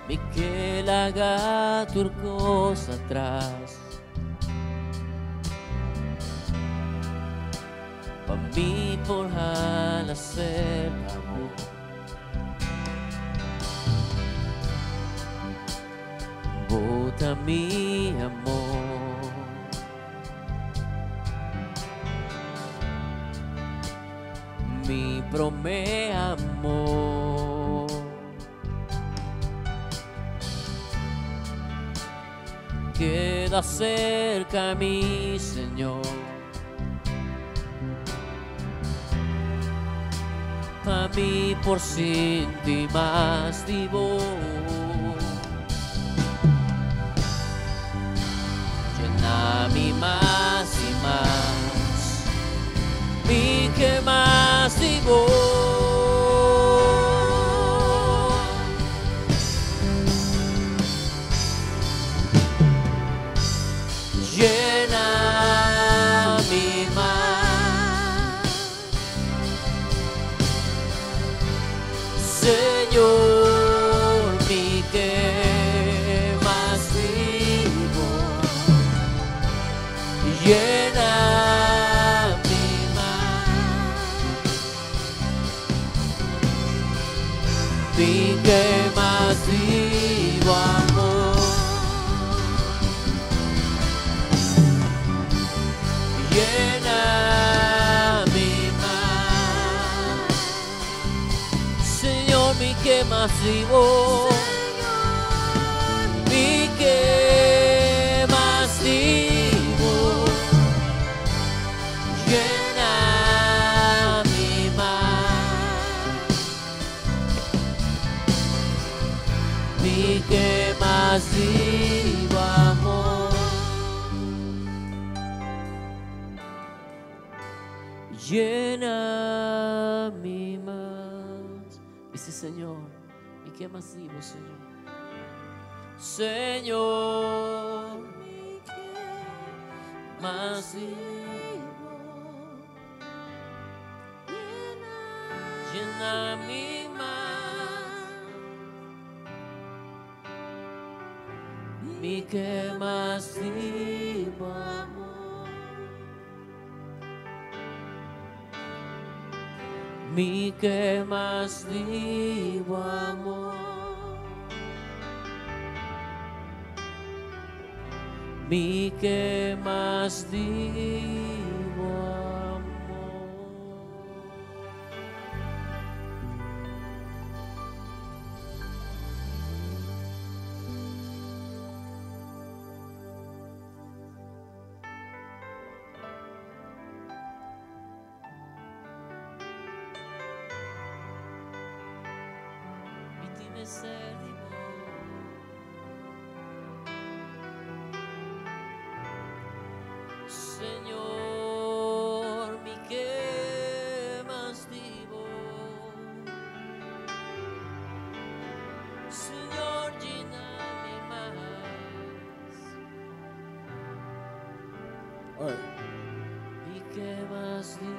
Mi que laga turcos atrás. Pa mi por jala cerca vos. Bota mi amor. Mi prome amor. Queda cerca mi Señor. Pa mi por sinti mas di bo. Llena mi mas i mas. Mi ke mas di bo. Llena mi mas. Señor, mi ke mas di bo. Llena mi mas. Mi ke mas di bo amor. Llena mi mas. Señor, mi ke mas di bo. Mi ke mas di bo. Llena mi mas. Mi ke mas di bo amor. Llena mi mas. Dice Señor, mi ke mas di bo, Señor. Señor, mi ke mas di bo. Llena mi mas. Mi ke mas di bo amor. Mi ke mas di bo amor. Mi ke mas di bo amor. Mi tin mester di bo. Señor, mi ke mas di bo. Señor, llena mi mas. Mi ke mas di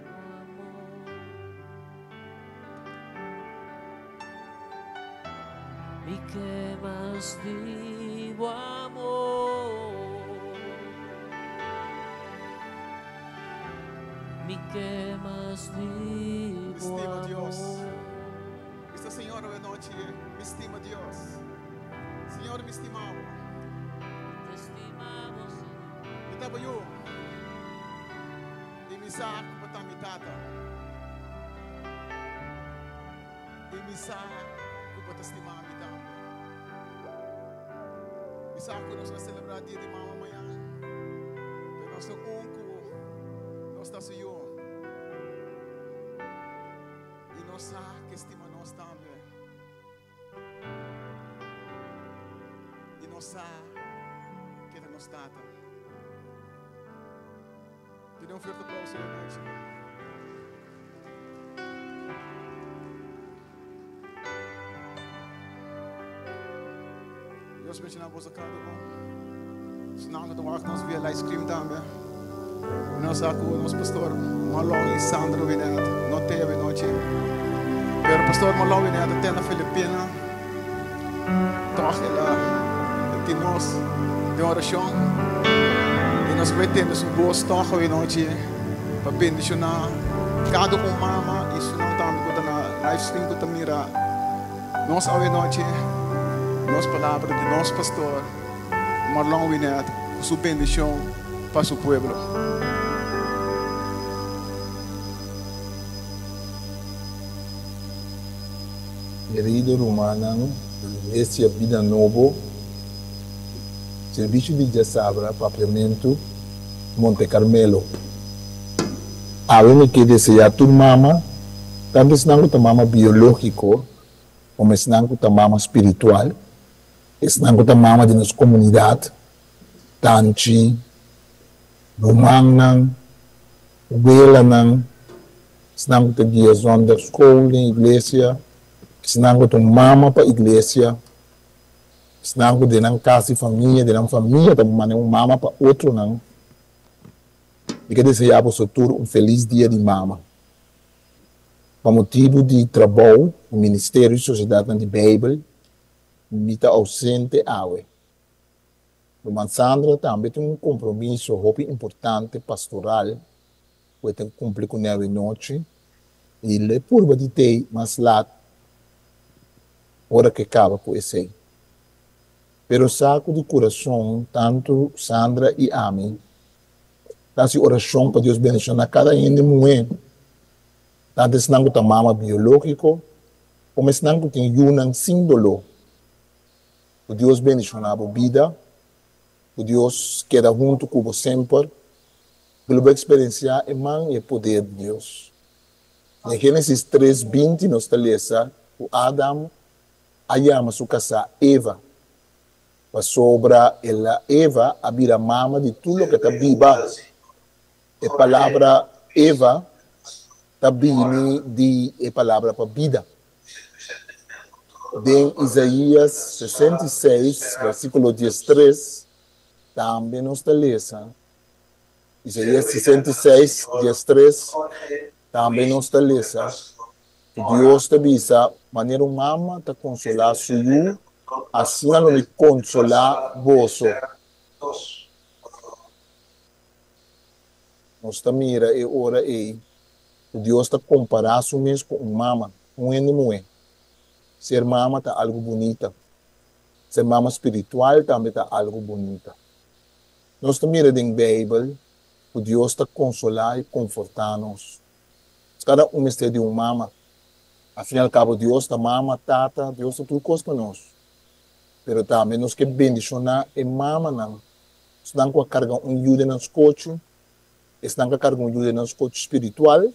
bo amor. Mi ke mas di bo amor. Mi ke mas di Mi bo stima Dios. amor. Bisa Señor awe nochi, Mi stima Dios. Señor, mi stima bo. Te stimamos, Señor. Mi ta bo yu. I mi sa ku bo ta mi tata. I mi sa ku bo ta stima mi tambe. Mi sa ku nos a selebrá Dia di Mama mañan, pero nos ta un ku nos ta su yu. I nos sa ku e stima nos tambe. I nos sa ku e ta nos Tata. Duna un fuerte aplauso e nochi. Dios bendiciona boso cada un. Esnan cu ta wak nos via live stream tambe. Nos sa cu nos pastor Marlon y Sandro Winet no te awe nochi. Pero pastor Marlon Winet ta te na Filipina. Toch el a tin nos den oracion. Y nos bay tende su voz toch awe nochi pa bendiciona cada un mama y sunan tambe cu ta na live stream cu ta mira nos awe nochi. Nos palabra di nos pastor Marlon Winet cu su bendicion pa su pueblo. Kerido rumannan di Iglesia Bida Nobo, Servicio di Djasabra Papiamentu, Monte Carmelo. Awe mi ke desea tur mama Tantu esnan ku ta mama biológiko komo esnan ku ta mama spiritual, esnan ku ta mama di nos komunidat, tanchi, rumannan, welanan, esnan ku ta guia zondagschool den iglesia, esnan ku ta un mama pa iglesia, esnan ku den nan kas di famia, den nan famia ta manda un mama pa otronan. Mi ke deseá boso tur un felis dia di mama. Pa motibu di trabou ku Ministerio di Sosiedatnan di Beibel, mi ta ousente awe. Ruman Sandra tambe tin un kompromiso hopi importante pastoral ku e ta kumpli kuné awe nochi i lo e purba di tei mas lat ora ku e kaba ku esei. Pero sa ku di kurason tantu Sandra i ami ta hasi orashon pa Dios bendishoná kada hende muhé, tantu esnan ku ta mama biológiko komo esnan ku tin yunan sin doló. Ku Dios bendishoná bo bida, ku Dios keda huntu ku bo semper, ku lo bo eksperensiá e man i e poder di Dios. Den Génesis tres, 20 nos ta lesa ku Adam a yama su kasá Eva, pasobra el a Eva a bira mama di tur loke ta biba. E palabra Eva ta bini di e palabra pa bida. Den Isaías 66, versíkulo 13, tambe nos ta lesa, Isaías 66, 13, tambe nos ta lesa ku Dios ta bisa, Manera un mama ta konsolá su yu, asina lo mi konsolá boso. Nos ta mira e ora ei ku Dios ta kompará su mes ku un mama, un hende muhé. Ser mama ta algu bunita. Ser mama spiritual tambe ta algu bunita. Nos ta mira den Beibel ku Dios ta konsolá i konfortá nos. Kada un mester di un mama. Al fin i al kabo Dios ta mama, tata, Dios ta tur kos pa nos. Pero tambe nos ke bendishoná e mamanan, esnan ku a karga un yu den nan skochi, esnan ku a karga un yu den nan skochi spiritual,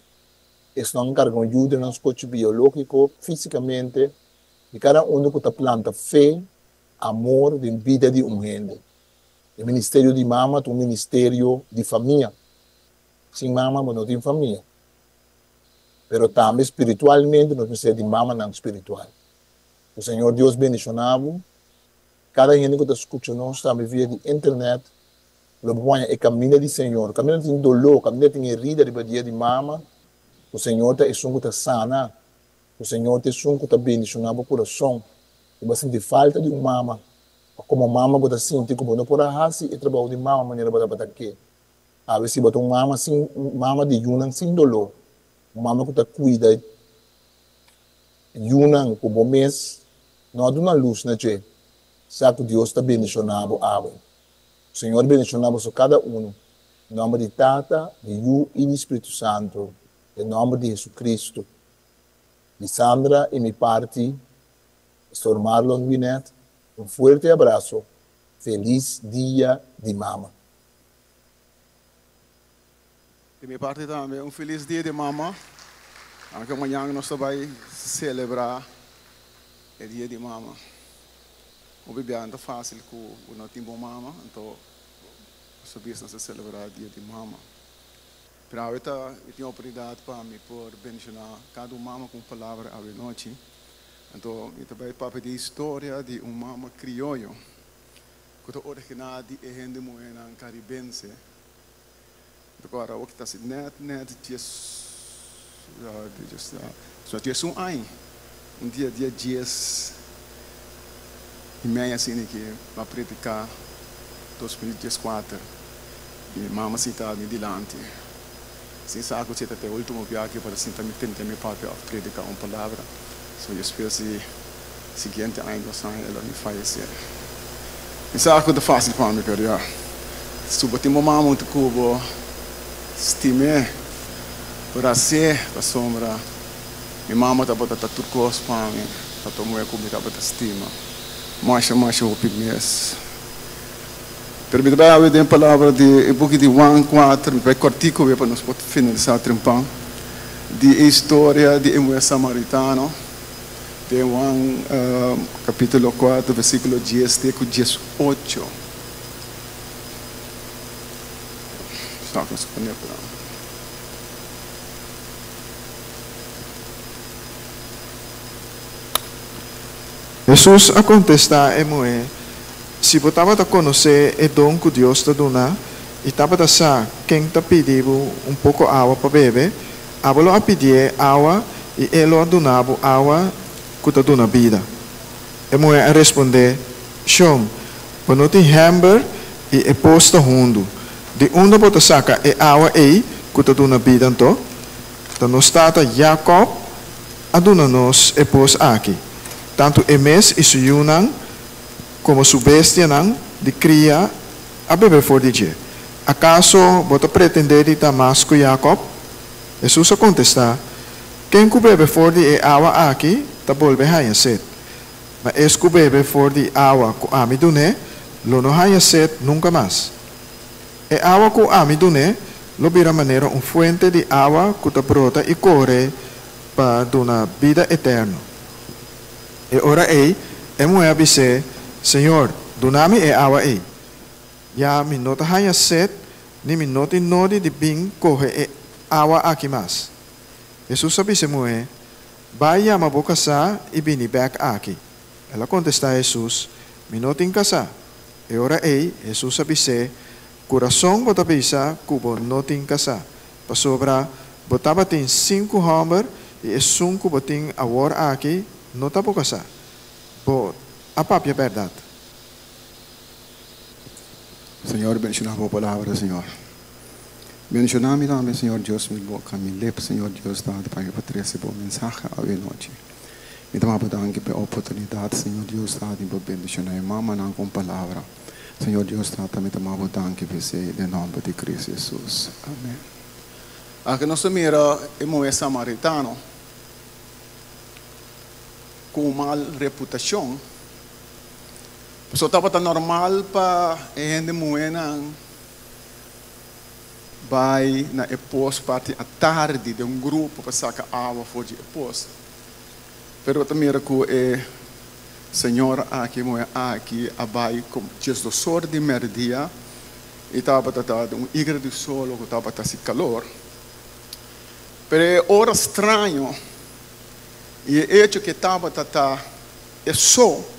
esnan ku a karga un yu den nan skochi biológiko, físikamente, i kada unu ku ta planta fe, amor den bida di un hende. E ministerio di mama ta un ministerio di famia. Sin mama bo no tin famia. Pero tambe spiritualmente nos mester di mamanan spiritual. Ku Señor Dios bendiciona bo. Kada hende ku ta skucha nos tambe via di internet lo bo haña e kaminda di Señor. Kaminda tin doló, kaminda tin herida riba dia di mama, ku Señor ta esun ku ta sana. Ku Señor ta esun ku ta bendiciona bo kurason. Ku bo a sinti falta di un mama, òf komo mama bo ta sinti ku bo no por a hasi e trabou di mama manera bo tabata ke. Awe si bo ta un mama sin un mama di yunan sin doló, un mama ku ta kuida yunan ku bo mes no a duna lus na dje, sa ku Dios ta bendishoná bo awe. Señor bendishoná boso kada unu, den nòmber di Tata, di Yu i di Spiritu Santu, den nòmber di Hesu-Kristu. Di Sandra i mi parti, Pastor Marlon Winet, un fuerte abraso, felis dia di mama. Di mi parti tambe un felis dia di mama. Aunke mañan nos ta bai celebra e dia di mama. Hopi bia no ta facil cu bo no tin bo mama, anto boso bis nos ta celebra dia di mama. Pero awe ta mi tin oportunidad pa mi por bendiciona cada un mama cu un palabra awe nochi. Anto mi ta bai papia di historia di un mama crioyo. Ku ta originá di e hende muhénan karibense. Rekòrda awor ki ta hasi nèt nèt dies 11 aña, un dia dia 10:30 asina ki mi a prediká 2014 i mi mama sinta mi dilanti sin sa ku si ta e último biaha ki bo ta sinta mi tende mi papia òf prediká un palabra. So despues di siguiente aña dos aña el a bin fallecer. Mi sa cu ta facil pa mi pero ya su bo tin bo mama hunto cu bo stim'e por haci'e pasobra mi mama tabata ta tur cos pa mi ta ta muhe cu mi tabata stima masha masha hopi mes. Pero mi ta bay awe den palabra di e buki di Juan cuater mi ta bay cortico pa nos por finalisa trempan. di e historia di e muhé samaritano den Juan kapítulo kuater versíkulo dies te ku diesocho. Hesus a kontestá e muhé, Si bo tabata konosé e don ku Dios ta duna i tabata sa ken ta pidi bo un poko awa pa bebe, abo lo a pidié awa i e lo a duna bo awa ku ta duna bida. E muhé a respondé, Shon, bo no tin hèmber i e pos ta hundu. Di unda bo ta saka e awa ei ku ta duna bida anto? Ta nos tata Jakòb a duna nos e pos aki, tantu e mes i su yunan komo su bestianan di kria a bebe for di dje. Akaso bo ta pretendé di ta mas ku Jakòb? Hesus a kontestá, Ken ku bebe for di e awa aki ta bolbe haña set. Ma es ku bebe for di awa ku ami dun'é lo no haña set nunka mas. E awa ku ami dun'é lo bira manera un fuente di awa ku ta brota i kore pa duna bida eterno. E ora ei, e muhé a bis'é, Señor, duna mi e awa ei. Ya mi no ta haña set ni mi no tin nodi di bin kohe e awa aki mas. Hesus a bisa e muhé, Bai yama bo kasá i bini bèk aki. El a kontestá Hesus, Mi no tin kasá. E ora ei, Hesus a bis'é, Ku rason bo ta bisa ku bo no tin kasá, pasobra bo tabatin sinku hòmber i esun ku bo tin awor aki no ta bo kasá. Bo a papia bèrdat. Señor, bendiciona bo palabra, Señor. Bendiciona mi tambe, Señor Dios, mi boca, mi lip, Señor Dios, Tata, pa mi por trece bo mensahe awe nochi. Mi ta maba danki pa e oportunidad, Señor Dios, Tata, di por bendiciona e mamanan cu un palabra. Señor Dios, Tata, mi ta maba danki pa esey, den nomber di Cristo Jesus. Amen. Aki nos ta mira e muher samaritano cu un mal reputacion. Pasobra tabata normal pa e hende muhénan bai na e pos parti atardi den un grupo pa saka awa for di e pos. Pero bo ta mira ku e señora aki, e muhé aki a bai ku diesdos or di mèrdia i tabata ta den un igra di solo ku tabata hasi kalor. Pero e ora straño i e echo ku e tabata ta e so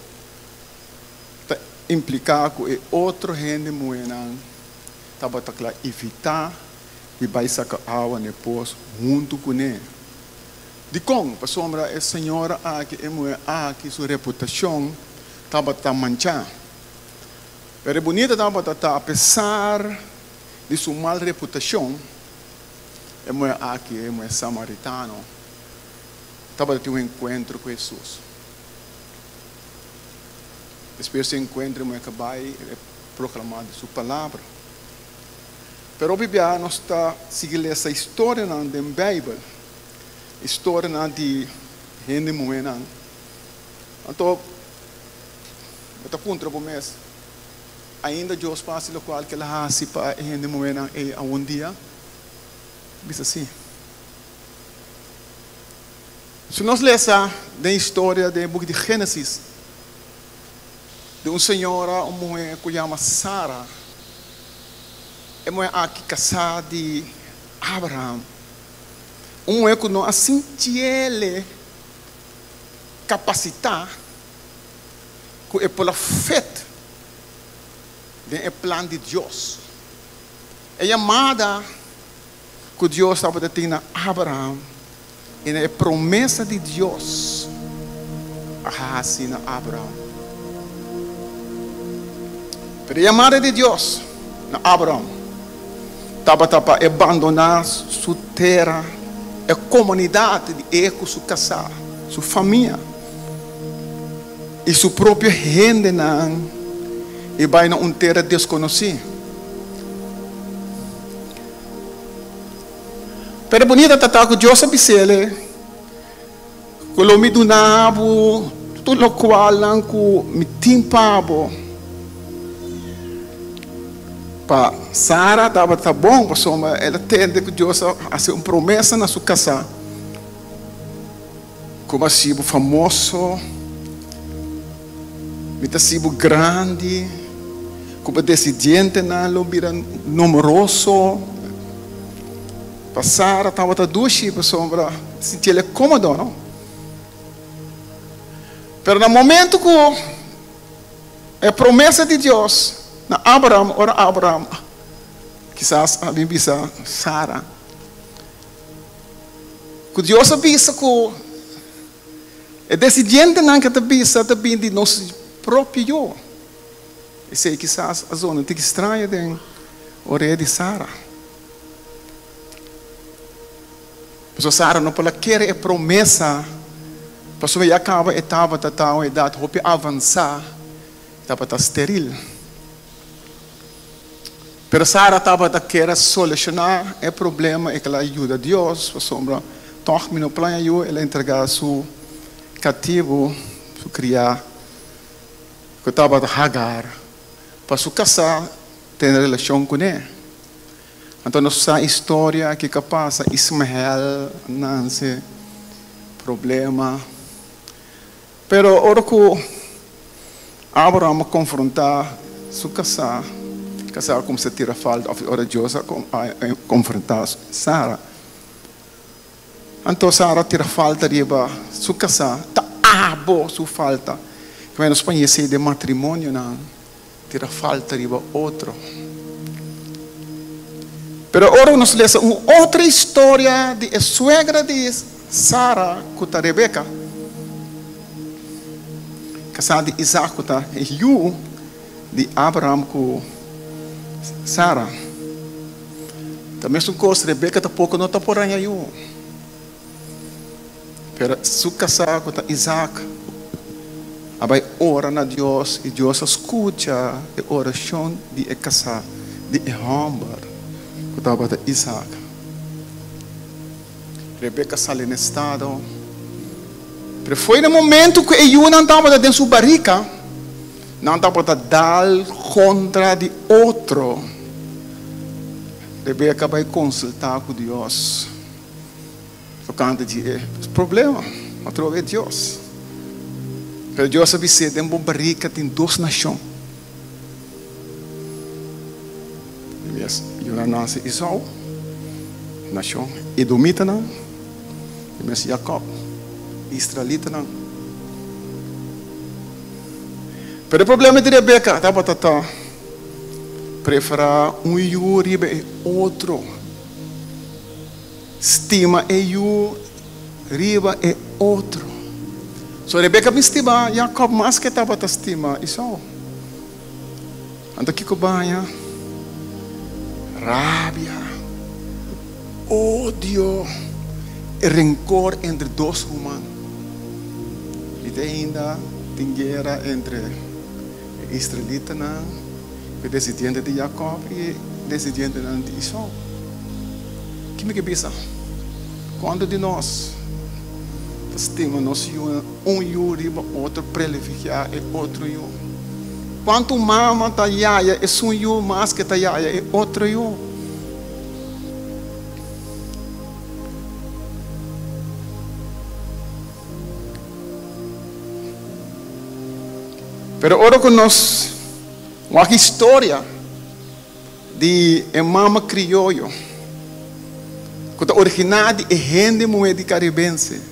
ta impliká ku e otro hende muhénan tabata kla evitá di bai saka awa na e pos huntu kuné. Dikon? Pasobra e señora aki, e muhé aki, su reputashon tabata manchá. Pero e bunita tabata ta apesar di su mal reputashon, e muhé aki, e muhé samaritano, tabata tin un enkuentro ku Hesus. Despues di enkuentro e muhé ka bai e proklamá di su palabra. Pero hopi bia nos ta sigui lesa historianan den Beibel, historianan di hende muhénan. Anto bo ta puntra bo mes, ainda Dios por hasi lokual ku el a hasi pa e hende muhénan ei awendia? Bisa si. Si nos lesa den historia den e buki di Génesis, di un señora, un muhé ku yama Sara, e muhé aki kasá di Abraham, un muhé ku no a sintiele kapasitá ku e por a fit den e plan di Dios. E yamada ku Dios tabata tin na Abraham i na e promesa di Dios a hasi na Abraham. Pero e yamada di Dios na Abraham tabata pa e bandoná su tera, e komunidat di e ku su kasá, su famia i su propio hendenan i bai na un tera deskonosí. Pero bunita ta ta ku Dios a bis'el, ku lo mi duna bo tur lokualnan ku mi tin pa bo. Pa Sara tabata bon pasobra el a tende ku Dios a hasi un promesa na su kasá. Ku bo hasi bo famoso, mi ta hasi bo grandi, ku bo desidientenan lo bira numeroso. Pa Sara tabata dushi pasobra sinti el e kómodo, no? Pero na momento ku e promesa di Dios na Abraham, ora Abraham kisas a bin bisa Sara ku Dios a bisa ku e desidientenan ke ta bisa ta bin di nos propio yu. Esei kisas a zona tiki straño den orea di Sara. Pasobra Sara no por a kere e promesa, pasobra ya kaba e tabata ta un edat hopi avansá, e tabata steril. Pero Sara tabata kier a solushoná e problema i kila yuda Dios, pasobra tòg mi no plaña yu, el a entregá su katibu, su kriá, ku tabata Hagar, pa su kasá tene relashon kuné. Anto nos sa historia kiko a pasa, Ismael a nanse, problema. Pero ora ku Abraham a konfrontá su kasá, kasá a kuminsá tira falta, òf ora Dios a konfrontá Sara, anto Sara a tira falta riba su kasá, ta abo su falta. Kiba nos paña esei den matrimonionan? Tira falta riba otro. Pero ora nos lesa un otro historia di e suegra di Sara ku ta Rebeka, kasá di Isaac ku ta e yu di Abraham ku Sara, ta mesun kos, Rebeka tampoko no ta por haña yu. Pero su kasá ku ta Isaac a bai ora na Dios i Dios a skucha e orashon di e kasá di e hòmber ku tabata Isaac. Rebeka sali na estado, pero foi na momentu ku e yunan tabata den su barika, nan tabata dal kontra di otro. Rebeka bai konsultá ku Dios. Tokante di e problema, atrobe Dios. Pero Dios a bis'é, Den bo barika tin dos nashon. I nan nase Esau, nashon edomitanan, i mes Jakòb, israelitanan. Pero e problema di Rebeka tabata ta preferá un yu riba e otro. Stima e yu riba e otro. So Rebeka bin stima Jakob mas ke tabata stima Esau. Anto kiko baña? Rabia, odio i renkor entre dos ruman. I te ainda tin guera entre e israelitanan. E desidiente di Jakòb i e desidientenan di Esou. Ki mi ke bisa? Kuantu di nos ta stima nos yunan un yu riba otro, prelevigiá e otro yu? Kuantu mama ta yaya esun yu mas ke ta yaya e otro yu? Pero ora ku nos wak historia di e mama krioyo ku ta originá di e hende muhé di karibense,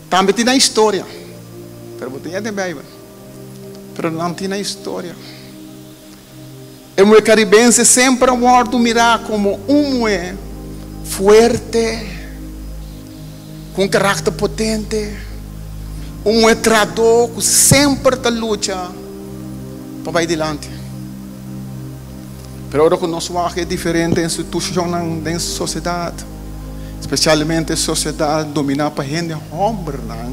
tambe tin nan historia, pero bo tin ya den Beibel, pero nan tin nan historia. E muhé karibense semper a wòrdu mirá komo un muhé fuerte, ku un karakter potente, un muhé tradó ku semper ta lucha pa bai dilanti. Pero ora ku nos wak e diferente institushonnan den sosiedat, spesialmente sosiedat dominá pa hende hòmbernan,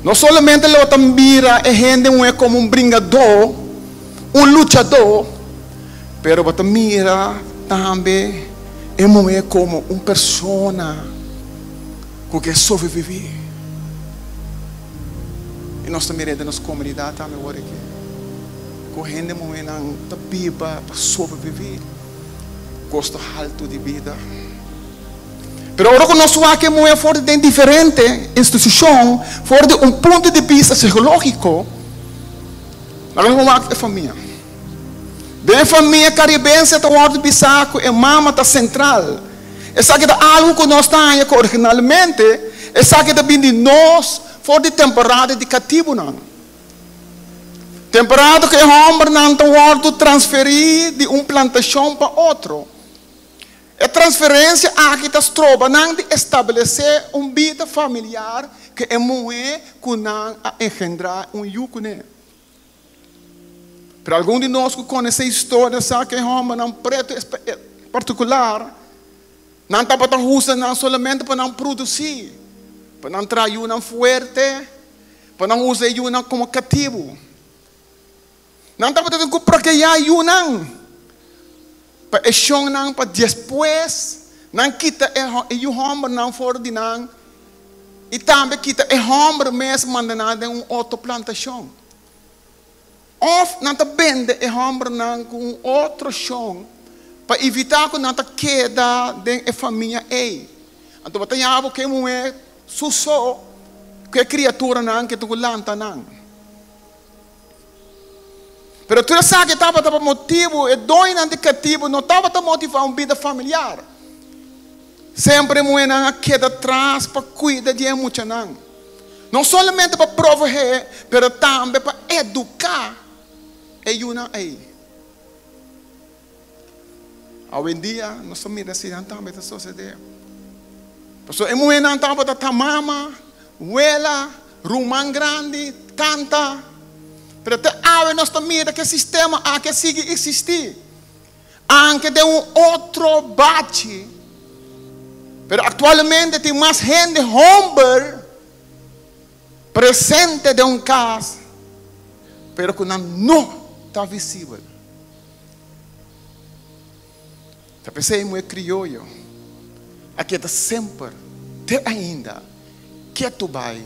no solamente lo ta mira e hende muhé komo un bringadó, Un luchadó, pero bo ta mira tambe e muhé komo un persona ku ke sobreviví. I nos ta mir'é den nos komunidat tambe awor aki, ku hende muhénan ta biba pa sobreviví kosto haltu di bida. Pero ora ku nos wak e muhé for di den diferente institushon, for di un punto di bista psikológiko, laga nos wak e famia. Den e famia karibense ta wòrdu bisá ku e mama ta sentral. Esaki ta algu ku nos ta haña ku originalmente esaki ta bin di nos for di temporada di katibunan. Temporada ku e hòmbernan ta wòrdu transferí di un plantashon pa otro. E transferensia aki ta stroba nan di establesé un bida familiar ku e muhé ku nan a engendrá un yu kuné. Pero algun di nos ku konosé historia sa ku e hòmbernan pretu partikular nan tabata usa nan solamente pa nan produsí, pa nan traha yunan fuerte, pa nan usa e yunan komo katibu. Nan tabata tin ku prokeá yunan pa e shonnan pa despues nan kita e yu hòmbernan for di nan i tambe kita e hòmber mes manda nan den un otro plantashon. Òf nan ta bende e hòmbernan ku un otro shon pa evitá ku nan ta keda den e famia ei. Anto bo ta yaha bo ku e muhé su so ku e kriaturanan ke ta ku lanta nan. Pero tur esaki tabata pa motibu e doñonan di katibu no tabata motivá un bida familiar. Semper e muhénan a keda tras pa kuida di e muchanan. No solamente pa proveé, pero tambe pa eduká e yunan ei. Awendia nos ta mira asina tambe ta sosodé. Pasobra e muhénan tabata ta mama, wela, ruman grandi, tanta. Pero te awe nos ta mira ku e sistema aki a sigui eksistí, anke den un otro bachi. Pero aktualmente tin mas hende hòmber presente den un kas, pero ku nan no ta visibel. Ta p'esei muhé krioyo a keda semper te ainda ketu bai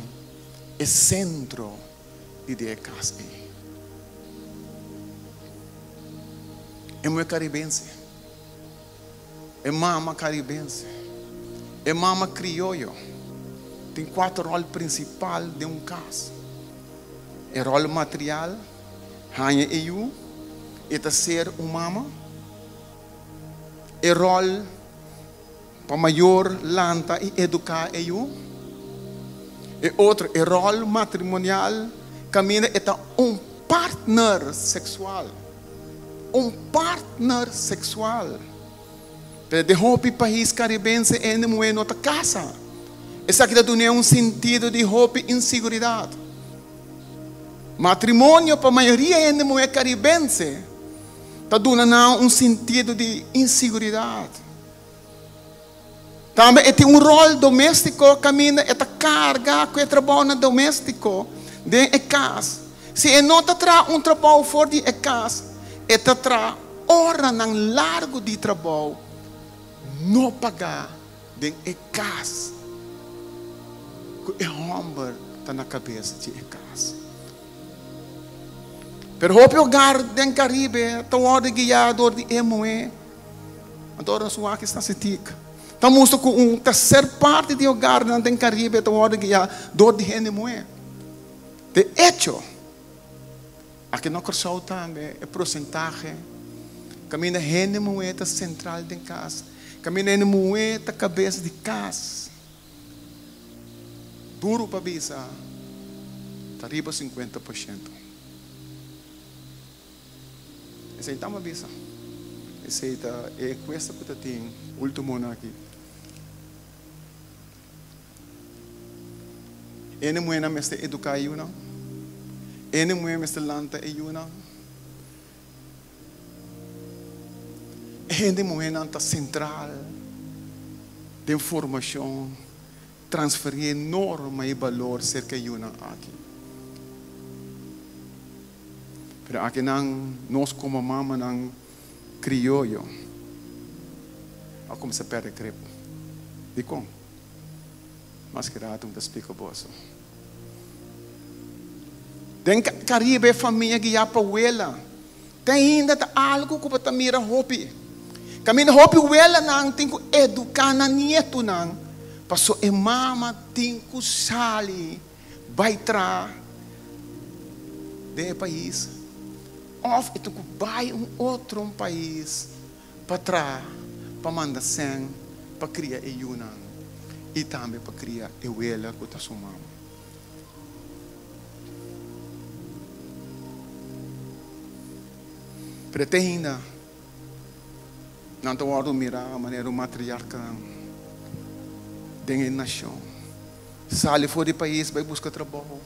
e sentro di di e kas ei. E muhé karibense, e mama karibense, e mama krioyo tin kuater ròl prinsipal den un kas, e ròl matrial, Haña e yu, e ta ser un mama. E ròl pa mayor lanta i eduká e yu. E otro, e ròl matrimonial kaminda e ta un partner seksual. Un partner seksual. Pero den hopi pais karibense hende muhé no ta kasa. Esaki ta dun'é un sintido di hopi inseguridat. Matrimonio pa mayoria hende muhé karibense ta duna nan un sintido di inseguridat. Tambe e tin un ròl doméstiko kaminda e ta karga ku e trabounan doméstiko den e kas. Si e no ta traha un trabou for di e kas, e ta traha oranan largu di trabou no pagá den e kas ku e hòmber ta na kabes di e kas. Pero hopi hogar den Karibe ta wòrdu guiá dor di e muhé. Anto ora nos wak estatistik ta mustra ku un terser parti di hogarnan den Karibe ta wòrdu guiá dor di hende muhé. De echo, aki na Kòrsou tambe e prosentahe kaminda hende muhé ta sentral den kas, kaminda hende muhé ta kabes di kas, duru pa bisa ta riba 50%. Esei ta mi bisa. Esei ta e enkuesta ku ta tin ultimonan aki. Hende muhénan mester eduká e yunan. Hende muhé mester lanta e yunan. E hende muhénan ta sentral den formashon, transferí e norma i balor serka e yunan aki. Pero akinan nos komo mamanan krioyo a kuminsá pèrdè grip. Dikon? Mas ki rato mi ta splika boso. Den Karibe e famia guiá pa wela te ainda ta algu ku bo ta mira hopi. Kaminda hopi welanan tin ku eduká nan nietunan, paso e mama tin ku sali bai traha den e pais òf e tin ku bai un otro pais pa traha pa manda sèn pa kria e yunan i tambe pa kria e wela ku ta su mama. Pero te ainda nan ta wòrdu mirá manera un matriarkanan den e nashon. Sali for di pais bai buska trabou.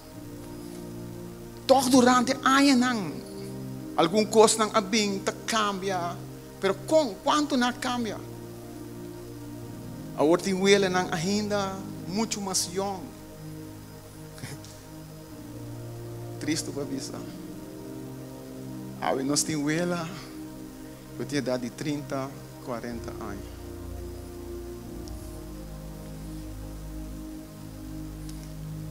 Tòg durante añanan algun kosnan a bin ta kambia, pero kon? Kuantu nan a kambia? Awor tin welenan ainda muchu mas yòn. Tristu pa bisa, awe nos tin wela ku tin edat di trinta, kuarenta aña.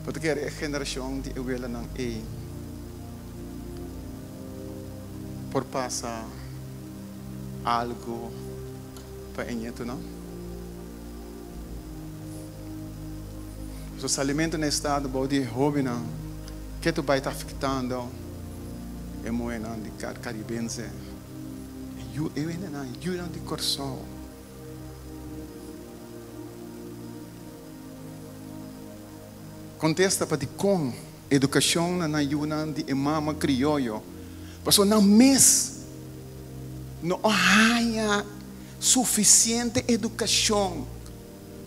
Bo ta kere e generashon di e welanan ei por pasa algu pa e ñetunan? Su salimentu na estado bou di e hóbennan ke ta bai ta afektando e muhénan di karibense, e yu e hendenan, e yunan di Kòrsou. Kontesta pa dikon edukashon na nan yunan di e mama krioyo, pasobra nan mes no a haña sufisiente edukashon,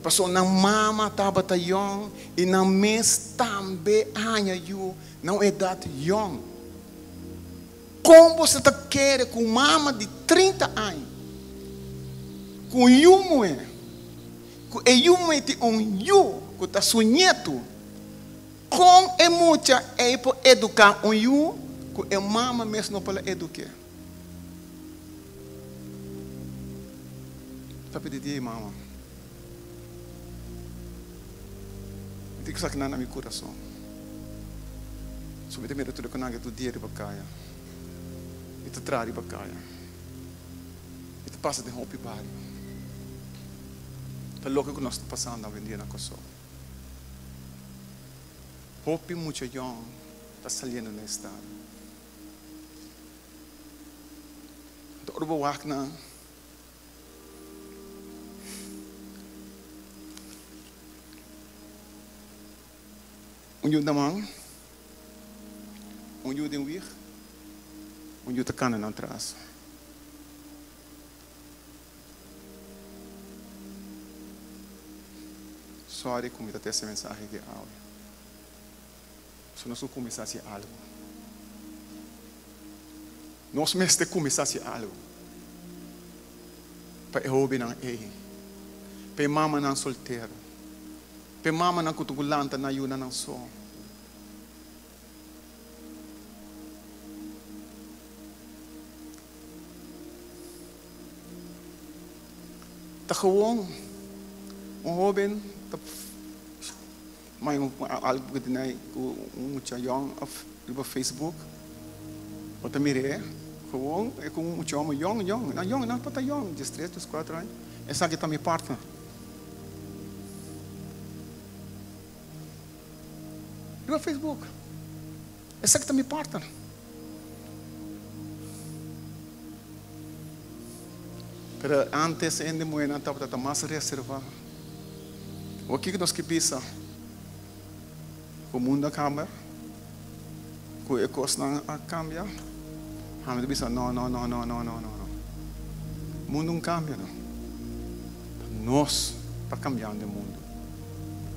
pasobra nan mama tabata yòn i nan mes tambe a haña yu na un edat yòn. Kon boso ta kere ku un mama di 30 aña ku un yu muhé, ku e yu muhé tin un yu ku ta su ñetu, kon e mucha ei por eduká un yu ku e mama mes no por a eduk'é? Ta pidi di ei mama. Mi tin ku saki nan na mi kurason. So mi ta mira tur e ku nan ke tur dia riba kaya. Mi ta traha riba kaya. Mi ta pasa den hopi bario. Ta loke ku nos ta pasando awendia na Kòrsou. Hopi mucha yòn ta saliendo na estado. Anto ora bo wak nan. Un yu na man, un yu den wig, un yu ta kana nan tras. Sorry ku mi ta teste mensahe di awe. So nos ku kuminsá hasi algu. Nos mester kuminsá hasi algu pa e hóbennan ei, pa e mamanan soltero, pa e mamanan ku ta ku lanta nan yunan nan so. Ta gewoon un hóben ta Mai un algu ku tin ku un mucha yòn òf riba Facebook bo ta mir'é gewoon e ku un mucha hòmber yòn yòn nan yòn nan por ta yòn diestres dieskuater aña esaki ta mi partner riba Facebook esaki ta mi partner pero antes hende muhénan tabata ta mas reservá. Awor kiko nos ke bisa? Ku mundu a kambia? Ku e kosnan a kambia? Ami ta bisa no, no, no, no, no, no, no, no. Mundu no kambia no. Ta nos ta kambiando e mundu.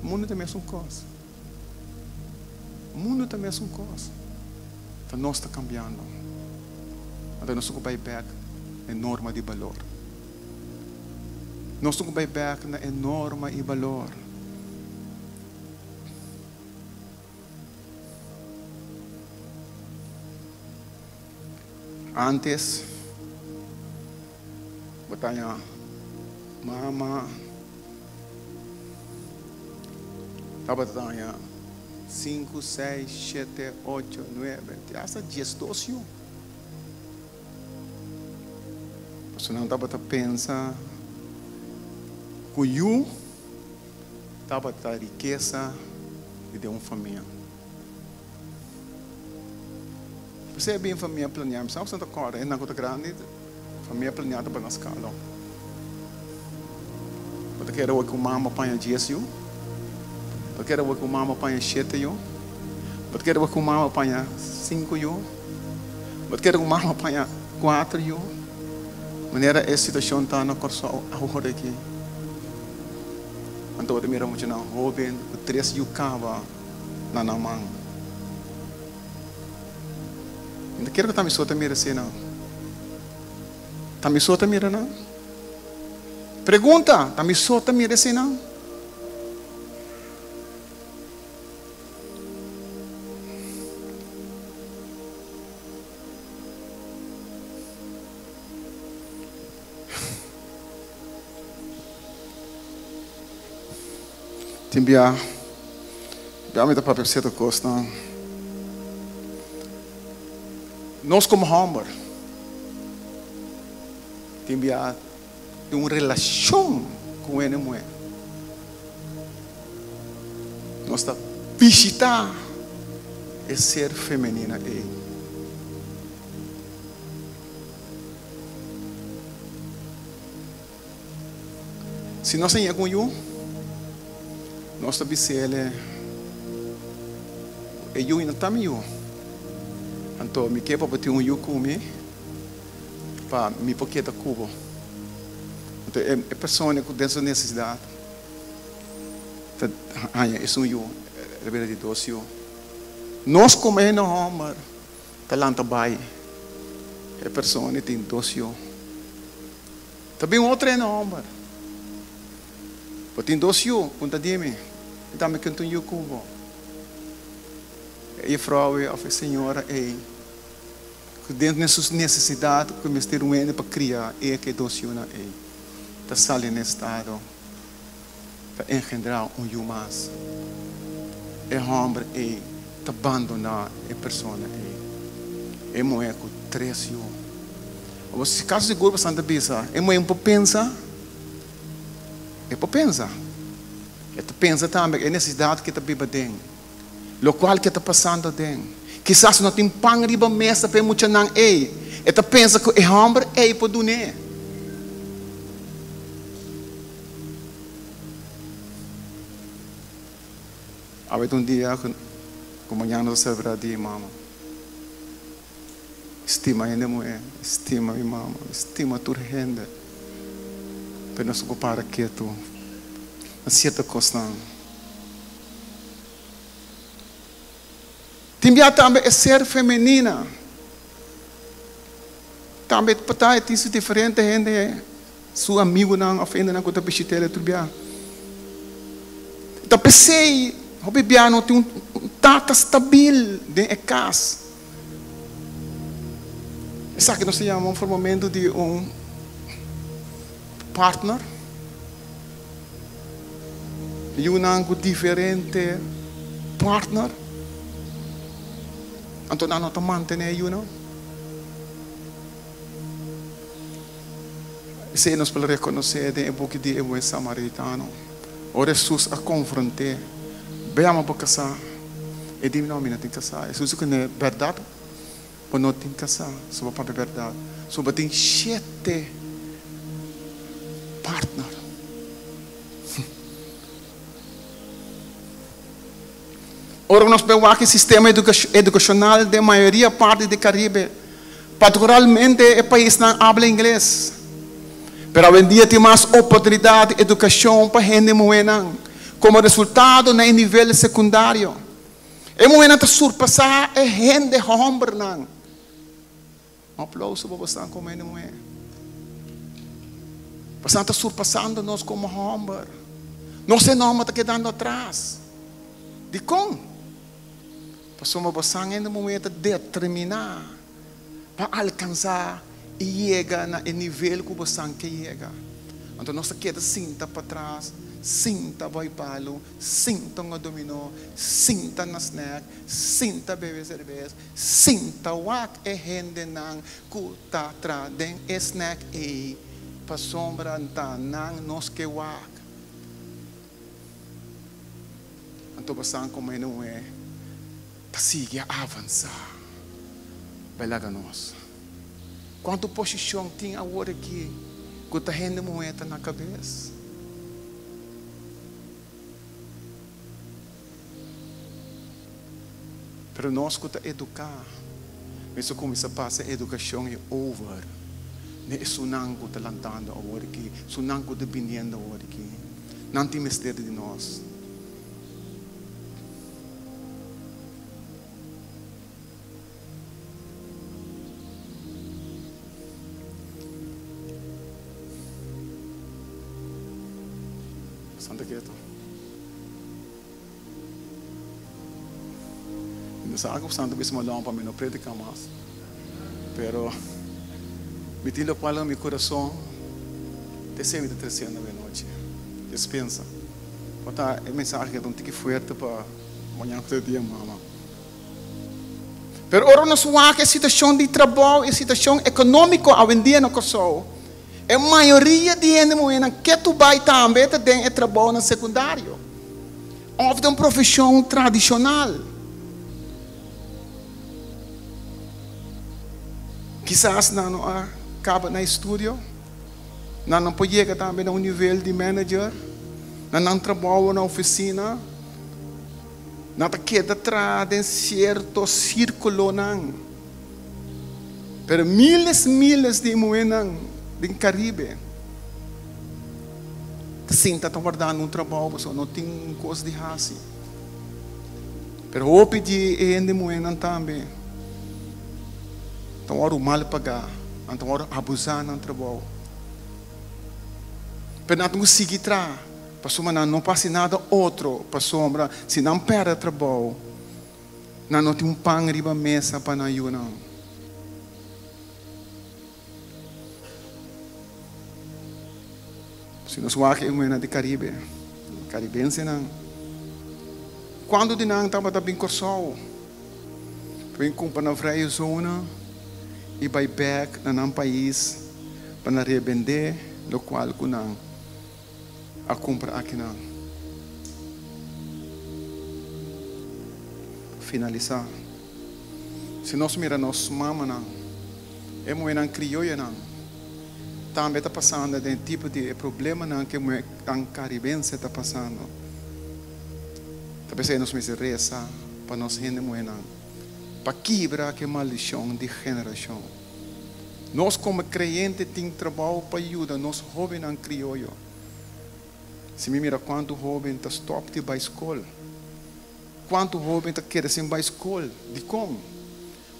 Mundu ta mesun kos. Mundu ta mesun kos. Ta nos ta kambiando. Anto nos tin ku bai bèk na e norma di balor. Nos tin ku bai bèk na e norma i balor. Ántes, bo ta haña mama tabata haña sinku, seis, shete, ocho, nuebe, te asta diesdos yu. Pasobra nan tabata pensa ku yu tabata rikesa di den un famia. P'esei a bin famia planeá. Mi sa ku bo ta kòrda esnan ku ta grandi, famia planeá tabata na skala. Bo ta kere wak ku mama paña dies yu? Bo ta kere wak ku mama paña shete yu? Bo ta kere wak ku mama paña sinku yu? Bo ta kere ku mama paña kuater yu? Manera e situashon ta na Kòrsou awor aki. Anto bo ta mira muchanan hóben ku tres yu kaba na nan man. Mi ta kere ku ta mi so ta mira esei nan. Ta mi so ta mira nan? Pregunta, ta mi so ta mira esei nan? Tin bia, bia mi ta papia cierto cosnan. Nos como homber tin bia tin un relacion cu hende muher. Nos ta bishita e ser femenina ey. Si nos a yega un yu, nos ta bis'el, E yu no ta mi yu. Anto mi ke pa bo tin un yu ku mi pa mi por keda ku bo. Anto e persona ku den su nesesidat ta haña esun yu, e bira di dos yu. Nos komo hende hòmber ta lanta bai e persona tin dos yu. Ta bin otro hende homber. Bo tin dos yu, un ta di mi, mi tambe ken un yu ku bo. E juffrouw ei of e señora ei, ku den su nesesidat ku mester un hende pa kria e ku e dos yunan ei, ta sali na estado pa engendrá un yu mas. E homber ei ta bandoná e persona ei. E muhé ku tres yu. Bo si kaso sigur bo santa bisa, e muhé por pensa? E por pensa. E ta pensa tambe e nesesidat ku e ta biba den, lokual ku e ta pasando aden. Kisas no tin pan riba mesa pa e muchanan ei. E ta pensa ku e hòmber ei por dun'é. Awe ta un dia ku mañana nos ta selebrá Dia di Mama. Stima hende muhé, stima mi mama, stima tur hende. Pero nos no por para ketu na sierto kosnan. Tin bia tambe e ser femenina. Tambe por ta e tin su diferente hende, su amigunan of hendenan ku ta bishit'el e tur bia. Ta p'esei hopi bia no tin un tata stabil den e kas. Esaki nos ta yama un formamentu di un partner. Yunan ku diferente partner. Anto nan no ta mantené e yunan. Esei nos por rekonosé den e buki di e buen samaritano. Ora Hesus a konfront'é, Bai ama bo kasá. E di, No, mi no tin kasá. Hesus di kuné, Bèrdat bo no tin kasá, so bo papia bèrdat. So bo tin shete partner. Ora ku nos bai wak e sistema edukashonal den mayoria parti di Karibe, particularmente e paisnan abla ingles. Pero awendia tin mas oportunidat di edukashon pa hende muhénan komo resultado na e nivel sekundario. E muhénan ta surpasá e hende hòmbernan. Un aplouso pa bosan komo hende muhé. Bosan ta surpasando nos komo hòmber. Nos hende hòmber ta kedando atras. Dikon? Pasobra bosan hende muhé ta determiná pa alkansá i yega na e nivel ku bosan ke yega. Anto nos ta keda sinta patras. Sinta boi palu, sinta hunga dominó, sinta na snack, sinta bebe serbes, sinta wak e hendenan ku ta tra den e snack ei, pasobra ta nan nos ke wak. Anto basan komo hende muhé ta sigui a avansá bai laga nos. Kuantu posishon tin awor aki ku ta hende muhé ta na kabes? Pero nos ku ta eduká mester kuminsá pasa e edukashon ei over na esunnan ku ta lantando awor aki, esunnan ku ta biniendo awor aki. Nan tin mester di nos. Santa ketu. Mi no sa ku Santa bisa malon pa mi no prediká mas. Pero mi tin lokual na mi kurason te esei mi ta tresiendo awe nochi. Despensa. Por ta e mensahe ta un tiki fuerte pa mañana ku ta dia mama. Pero ora nos wak e situashon di trabou, e situashon ekonómiko awendia na Kòrsou, e mayoria di hende muhénan ke tu bai tambe ta den e trabounan sekundario òf den un profeshon tradishonal. Kisas nan no a kaba nan estudio, nan no por yega tambe na un nivel di manager na nan trabou na ofisina. Nan ta keda traha den sierto sírkulonan. Pero miles miles di e muhénan den Karibe ta sinta ta wardando un trabou pasobra no tin un kos di hasi. Pero hopi di e hende muhénan tambe ta wòrdu mal pagá, nan ta wòrdu abusá nan trabou. Pero nan tin ku sigui traha. Pasobra nan no por hasi nada otro, pasobra si nan pèrdè trabou, nan no tin un pan riba mesa pa nan yunan. Si nos wak e muhénan di Karibe, karibensenan, kuantu di nan tabata bin Kòrsou pa bin kumpra na vrije zona i bai bèk na nan pais pa nan rebendé lokual ku nan a kumpra akinan. Pa finalisá, si nos mira nos mamanan, e muhénan krioyonan tambe ta pasando den e tipo di e problemanan ku e muhénan karibense ta pasando. Ta p'esei nos mester resa pa nos hende muhénan pa kibra ku e maldishon di generashon. Nos komo kreyente tin trabou pa yuda nos hóbennan krioyo. Si mi mira kuantu hóben ta stòp di bai skol, kuantu hóben ta keda sin bai skol, dikon?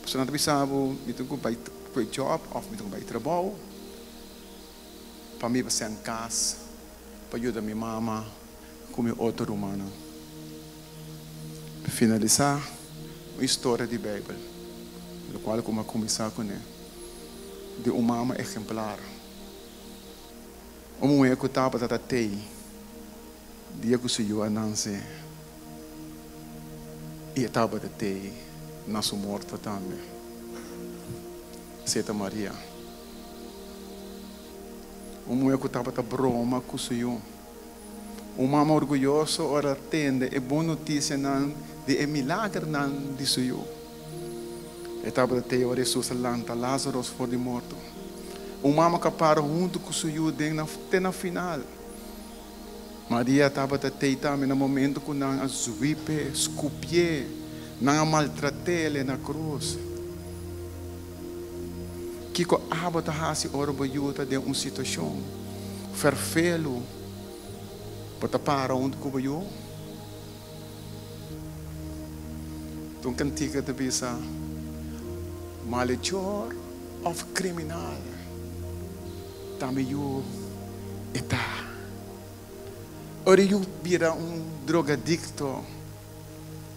Pasobra nan ta bisa bo, mi tin ku bai ku e djòb òf mi tin ku bai trabou pa mi basa en kas pa yuda mi mama ku mi otro rumannan. Pa finalisá, un historia di Beibel, lokual ku mi a kuminsá kuné, di un mama ehemplar, un muhé ku tabata ta tei dia ku su yu a nanse i e tabata tei na su morto tambe. Esei ta Maria, un muhé ku tabata broma ku su yu. Un mama orguyoso ora tende e bon notisianan di e milagernan di su yu. E tabata tei ora Hesus a lanta Lázaros for di morto. Un mama ku a para huntu ku su yu den te na final. Maria tabata tei tambe na momentu ku nan a zwip'é, skupié, nan a maltrat'é na krus. Kiko abo ta hasi ora bo yu ta den un situashon ferfelu? Bo ta para huntu ku bo yu? Ta un kantika ta bisa, Malechor òf kriminal, ta mi yu e ta. Ora e yu bira un drogadikto,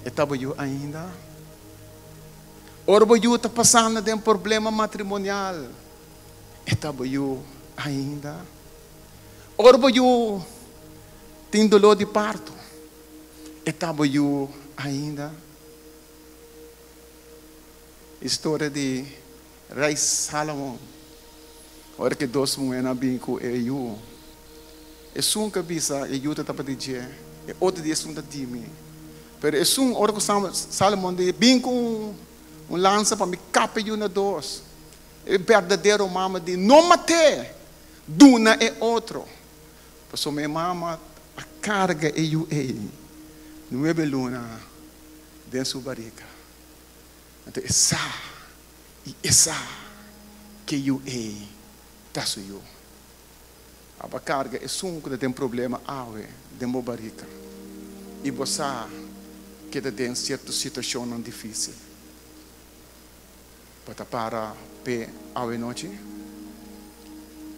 e ta bo yu ainda? Ora bo yu ta pasando den problema matrimonial, e ta bo yu ainda? Ora bo yu Tin doló di parto. E ta bo yu ainda? Historia di Rei Salomon. Ora ku e dos muhénan a bin ku e yu, esun ku a bisa e yu ta tabata di dje, e otro di esun ta di mi. Pero esun, ora ku Salomon di, Bin ku un lansa pa mi kap e yu na dos. E berdadero mama di, No mat'é! Duna e otro. Pasobra e mama a karga e yu ei nuebe luna den su barika. Anto e sa i e sa ku e yu ei ta su yu. Abo a karga esun ku ta den problema awe den bo barika i bo sa ku e ta den sierto situashonnan difísil. Bo ta para p'e awenochi?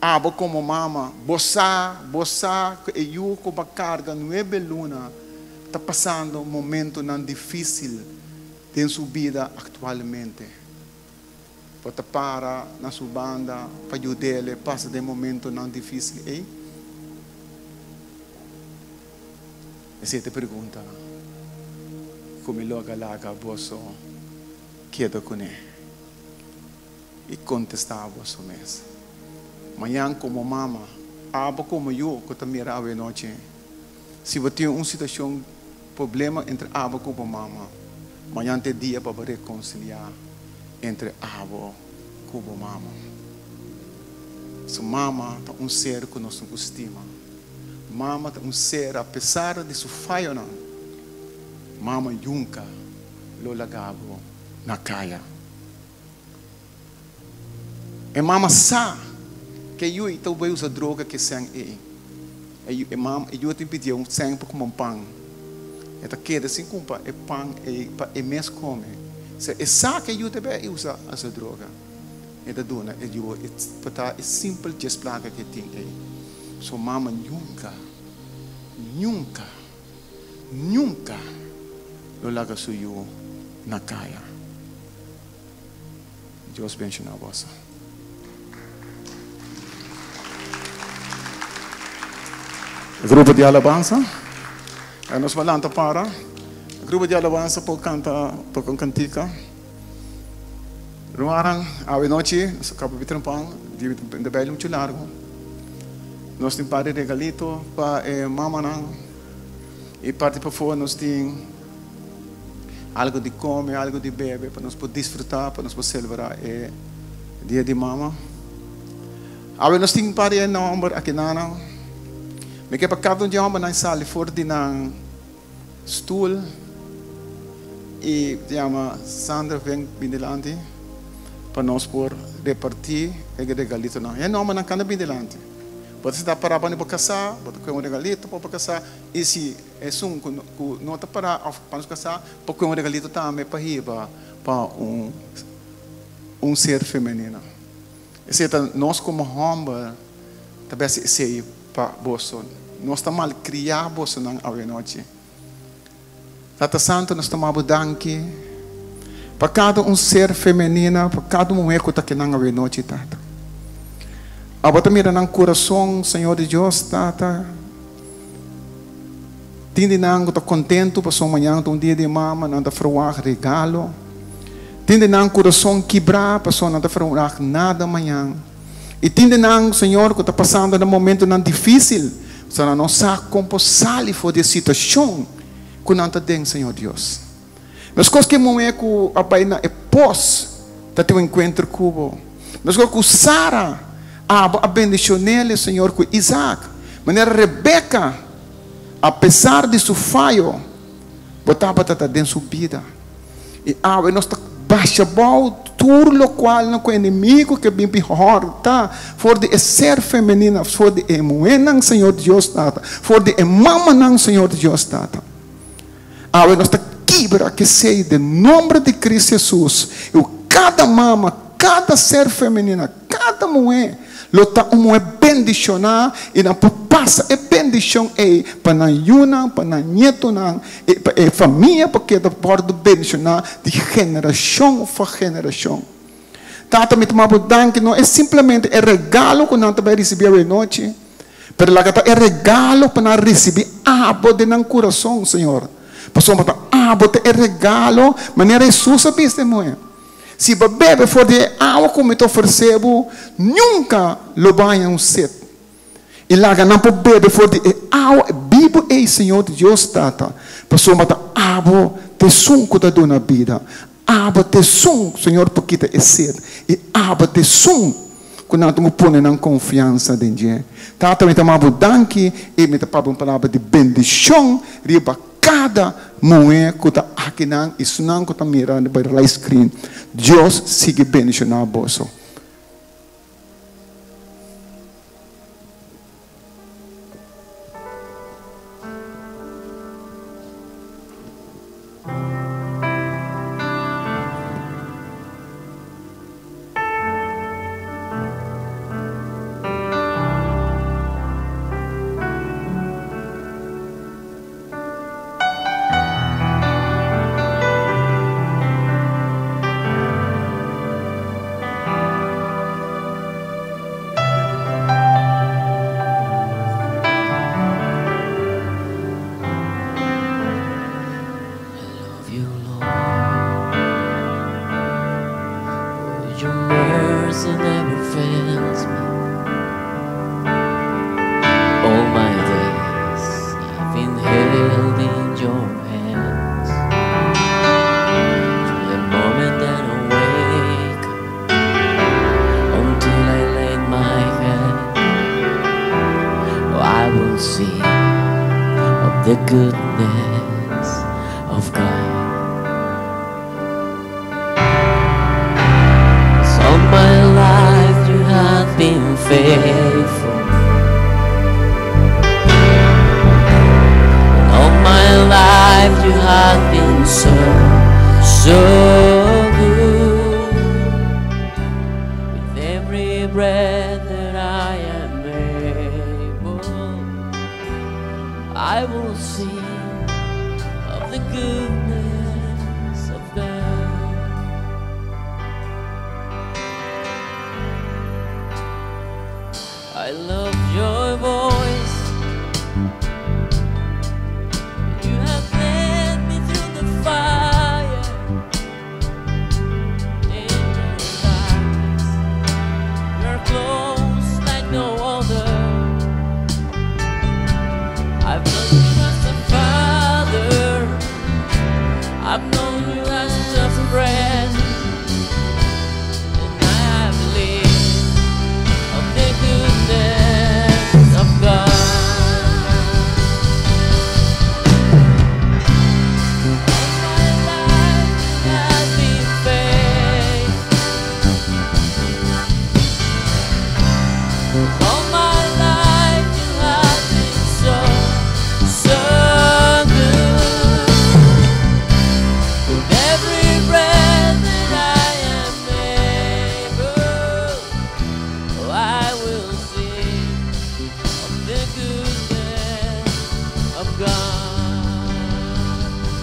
Abo komo mama, bo sa, bo sa ku e yu ku bo a karga nuebe luna ta pasando momentunan difísil den su bida aktualmente. Bo ta para na su banda pa yud'el pasa den momentunan difísil ei? Esei ta e pregunta ku mi lo a laga boso. Keda kuné i kontestá boso mes. Mañan komo mama, abo komo yu ku ta mira awenochi, si bo tin un situashon, problema entre abo ku bo mama, mañan ta e dia pa bo rekonsiliá entre abo ku bo mama. Su mama ta un ser ku nos no ku stima. Mama ta un ser apesar di su fayonan, mama yunka. Lo laga bo na kaya. E mama sa ke yu ta bai usa droga ke sèn ei. E mama, e yu tin pidié un sèn pa kuma un pan. E ta keda sin kumpra e pan ei pa e mes kome. Se e sa ke yu ta bai usa esa droga, e ta duna e yu pa ta e simpel djes plaka ke tin ei. So mama nunka, nunka. Nunka lo laga su yu na kaya. Dios benshoná boso. Grupo di alabansa, nos por lanta para. Grupo di alabansa por kanta, toka un kantika. Rumannan, awe nochi nos a kaba bitrempan, di baile muchu largu. Nos tin par di regalito pa e mamanan i parti pafó nos tin algu di kome, algu di bebe pa nos por disfrutá, pa nos por selebrá e dia di mama. Awe nos tin par di e nòmber akinanan. Mi ke pa kada un di e hòmbernan sali for di nan Stoel y yama Sandra ven bin dilanti pa nos por reparti e regalitonan. E nombernan kanda bin dilanti. Bo ta sinta para pa bo kasá, bo ta kohe un regalito pa bo kasá y si esun ku no ta para of pa nos kasá por kohe un regalito tambe pa hiba pa un un ser femenino. Esei ta nos komo hòmber ta bes esei pa boso. Nos ta malkriá bosonan awenochi. Tata Santu, nos ta maba bo danki pa kada un ser femenina, pa kada un muhé ku ta kinan awenochi, Tata. Abo ta mira nan kurason, Señor di Dios, Tata. Tin di nan ku ta kontentu pasobra mañana ta un dia di mama, nan ta ferwagt regalo. Tin di nan kurason kibrá pasobra nan ta ferwagt nada mañan. I tin di nan, Señor, ku ta pasando den momentunan difísil, pasobra nan no sa kon por sali for di e situashon ku nan ta den, Señor Dios. Meskos ku e muhé ku a bai na e pos ta tin un enkuentro ku bo. Meskos ku Sara, abo a bendishon'el, Señor, ku Isaac. Manera Rebeka, apesar di su fayo, bo tabata ta den su bida. I awe nos ta basha bou tur lokualnan ku enemigu ke bin bin hòrta for di e ser femenino, for di e muhénan, Señor Dios Tata, for di e mamanan, Señor Dios Tata. Awe nos ta kibra kesei den nomber di Cristo Jesus i ku kada mama, kada ser femenina, kada muhé lo ta un muhé bendishoná i nan por pasa e bendishon ei pa nan yunan, pa nan ñetonan i pa e famia por keda wòrdu bendishoná di generashon pa generashon. Tata, mi ta maba bo danki no e simplemente e regalo ku nan ta bai risibí awe nochi. Pero laga ta e regalo pa nan risibí abo den nan kurason, Señor. Pasobra ta abo ta e regalo, manera Hesus a bisa e muhé, Si bo bebe for di e awa ku mi ta ofresé bo, nunka lo bo haña un set. I laga nan por bebe for di e awa bibu ei, Señor Dios Tata, pasobra ta abo ta esun ku ta duna bida. Abo ta esun, Señor, por kita e set, i abo ta esun ku nan tin ku pone nan konfiansa den dje. Tata, mi ta manda bo danki i mi ta papia un palabra di bendishon riba kada muhé ku ta akinan i esnan ku ta mira riba e livescreen. Dios sigui bendishoná boso. I love you, Lord. For your mercy never fails me. All my days I've been held in your hands. From the moment that I wake until I lay my head, oh, I will see of the goodness of God. 'Cause all my life you have been faithful. And all my life you have been so, so good. With every breath that I am able, I will sing of the goodness of God. I love your voice. You have led me through the fire. In your eyes, you're close like no other. I've known you as a father. I've known you as a friend. And I have lived of the goodness of God. All my life you have been faithful. All my life you have been so, so good. With every breath that I am able, oh, I will sing of the goodness of God.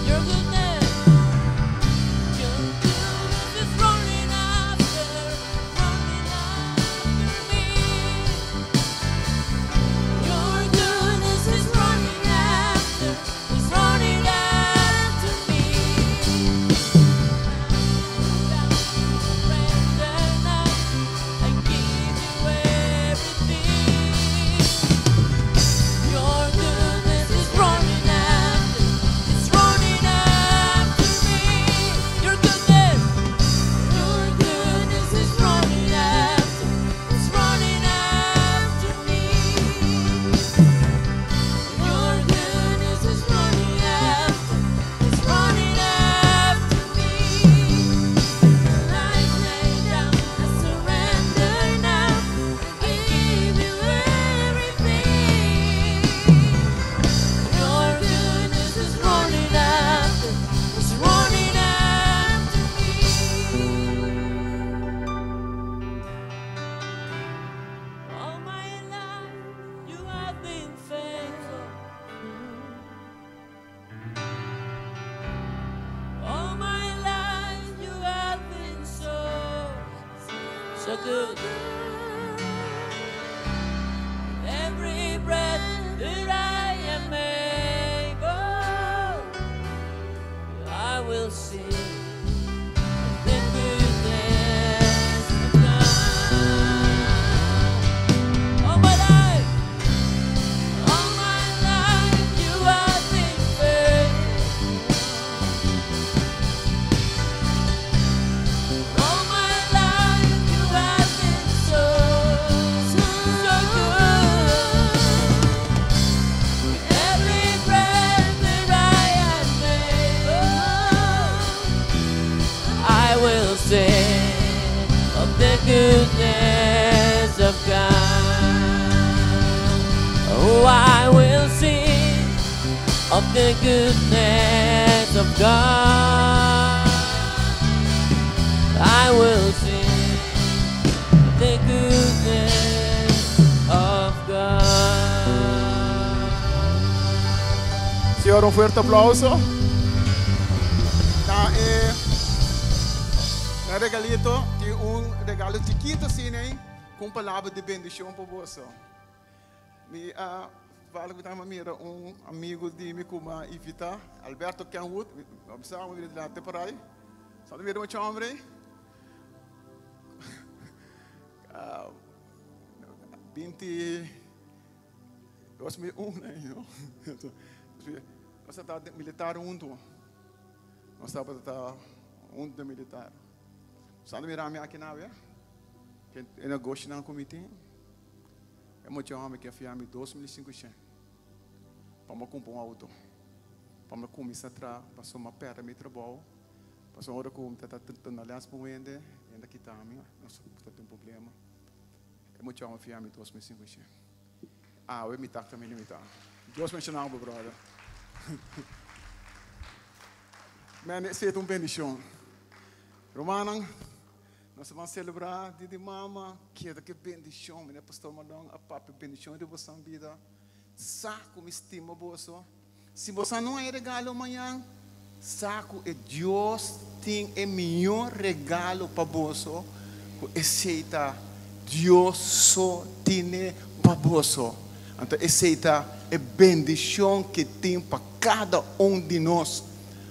Your goodness, your goodness is running after, running after me. Your goodness is running after, is running after me. Surrender now, I give you everything. Your goodness is running after, it's running after me. Your goodness is running after, it's running after me. Your goodness is running after, it's running after me. I lay down, I surrender now. I give you everything. Your goodness is running after, it's running after me. All my life you have been faithful. All my life you have been so, so good. Every breath will sing the goodness of God. All my life, all my life, you have been faithful. All my life, you have been so, so good. Every breath that I have made, I will sing of the goodness of God. Oh, I will sing of the goodness of God. I will sing of the goodness of God. Señor, un fuerte aplauso. Na, na regalito, tin un regalo chikitu asina, nè? Ku palabra di bendishon pa bo. Mi a fala ku mira un amigu di mi ku m'a invitá, Alberto Kenwood, observa mi la te por ei. Sabe mira un hòmber? 20 2001, nè? No? Nos tabata militar huntu. Nos tabata huntu militar. Sabe mira mi aki na, ku e negoshi nan komité. E mucha hòmber ku a fia mi 2500 pa mi kumpra un outo. Pa mi kuminsá traha, pa m'a pèrdè mi trabou. Pa ora ku ta ta na les pa hende, ainda kita mi, no ta tin problema. E mucha hòmber fia mi 2500. Ah, we mi takta mi limitá. Dios bendishoná bo, brother. Man, esei ta un bendishon. Rumannan, nos ta bai selebrá Dia di Mama, keda ku bendishon, mi pastor Malon, a papia bendishon di boso bida. Sa ku mi stima boso. Si bo no haña regalo mañan, sa ku e Dios tin e mihó regalo pa boso, ku esei ta Dios so tin pa boso. Anto, esei ta e bendishon ku tin pa kada un di nos.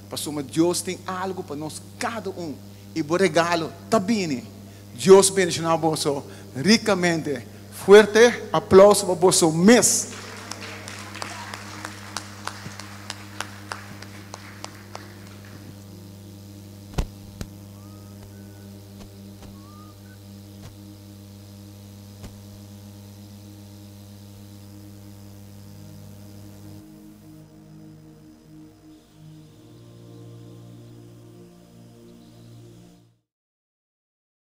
Pasobra Dios tin algu pa nos kada un. I bo regalo ta bini. Dios bendishoná boso rikamente. Fuerte aplauso pa boso mes.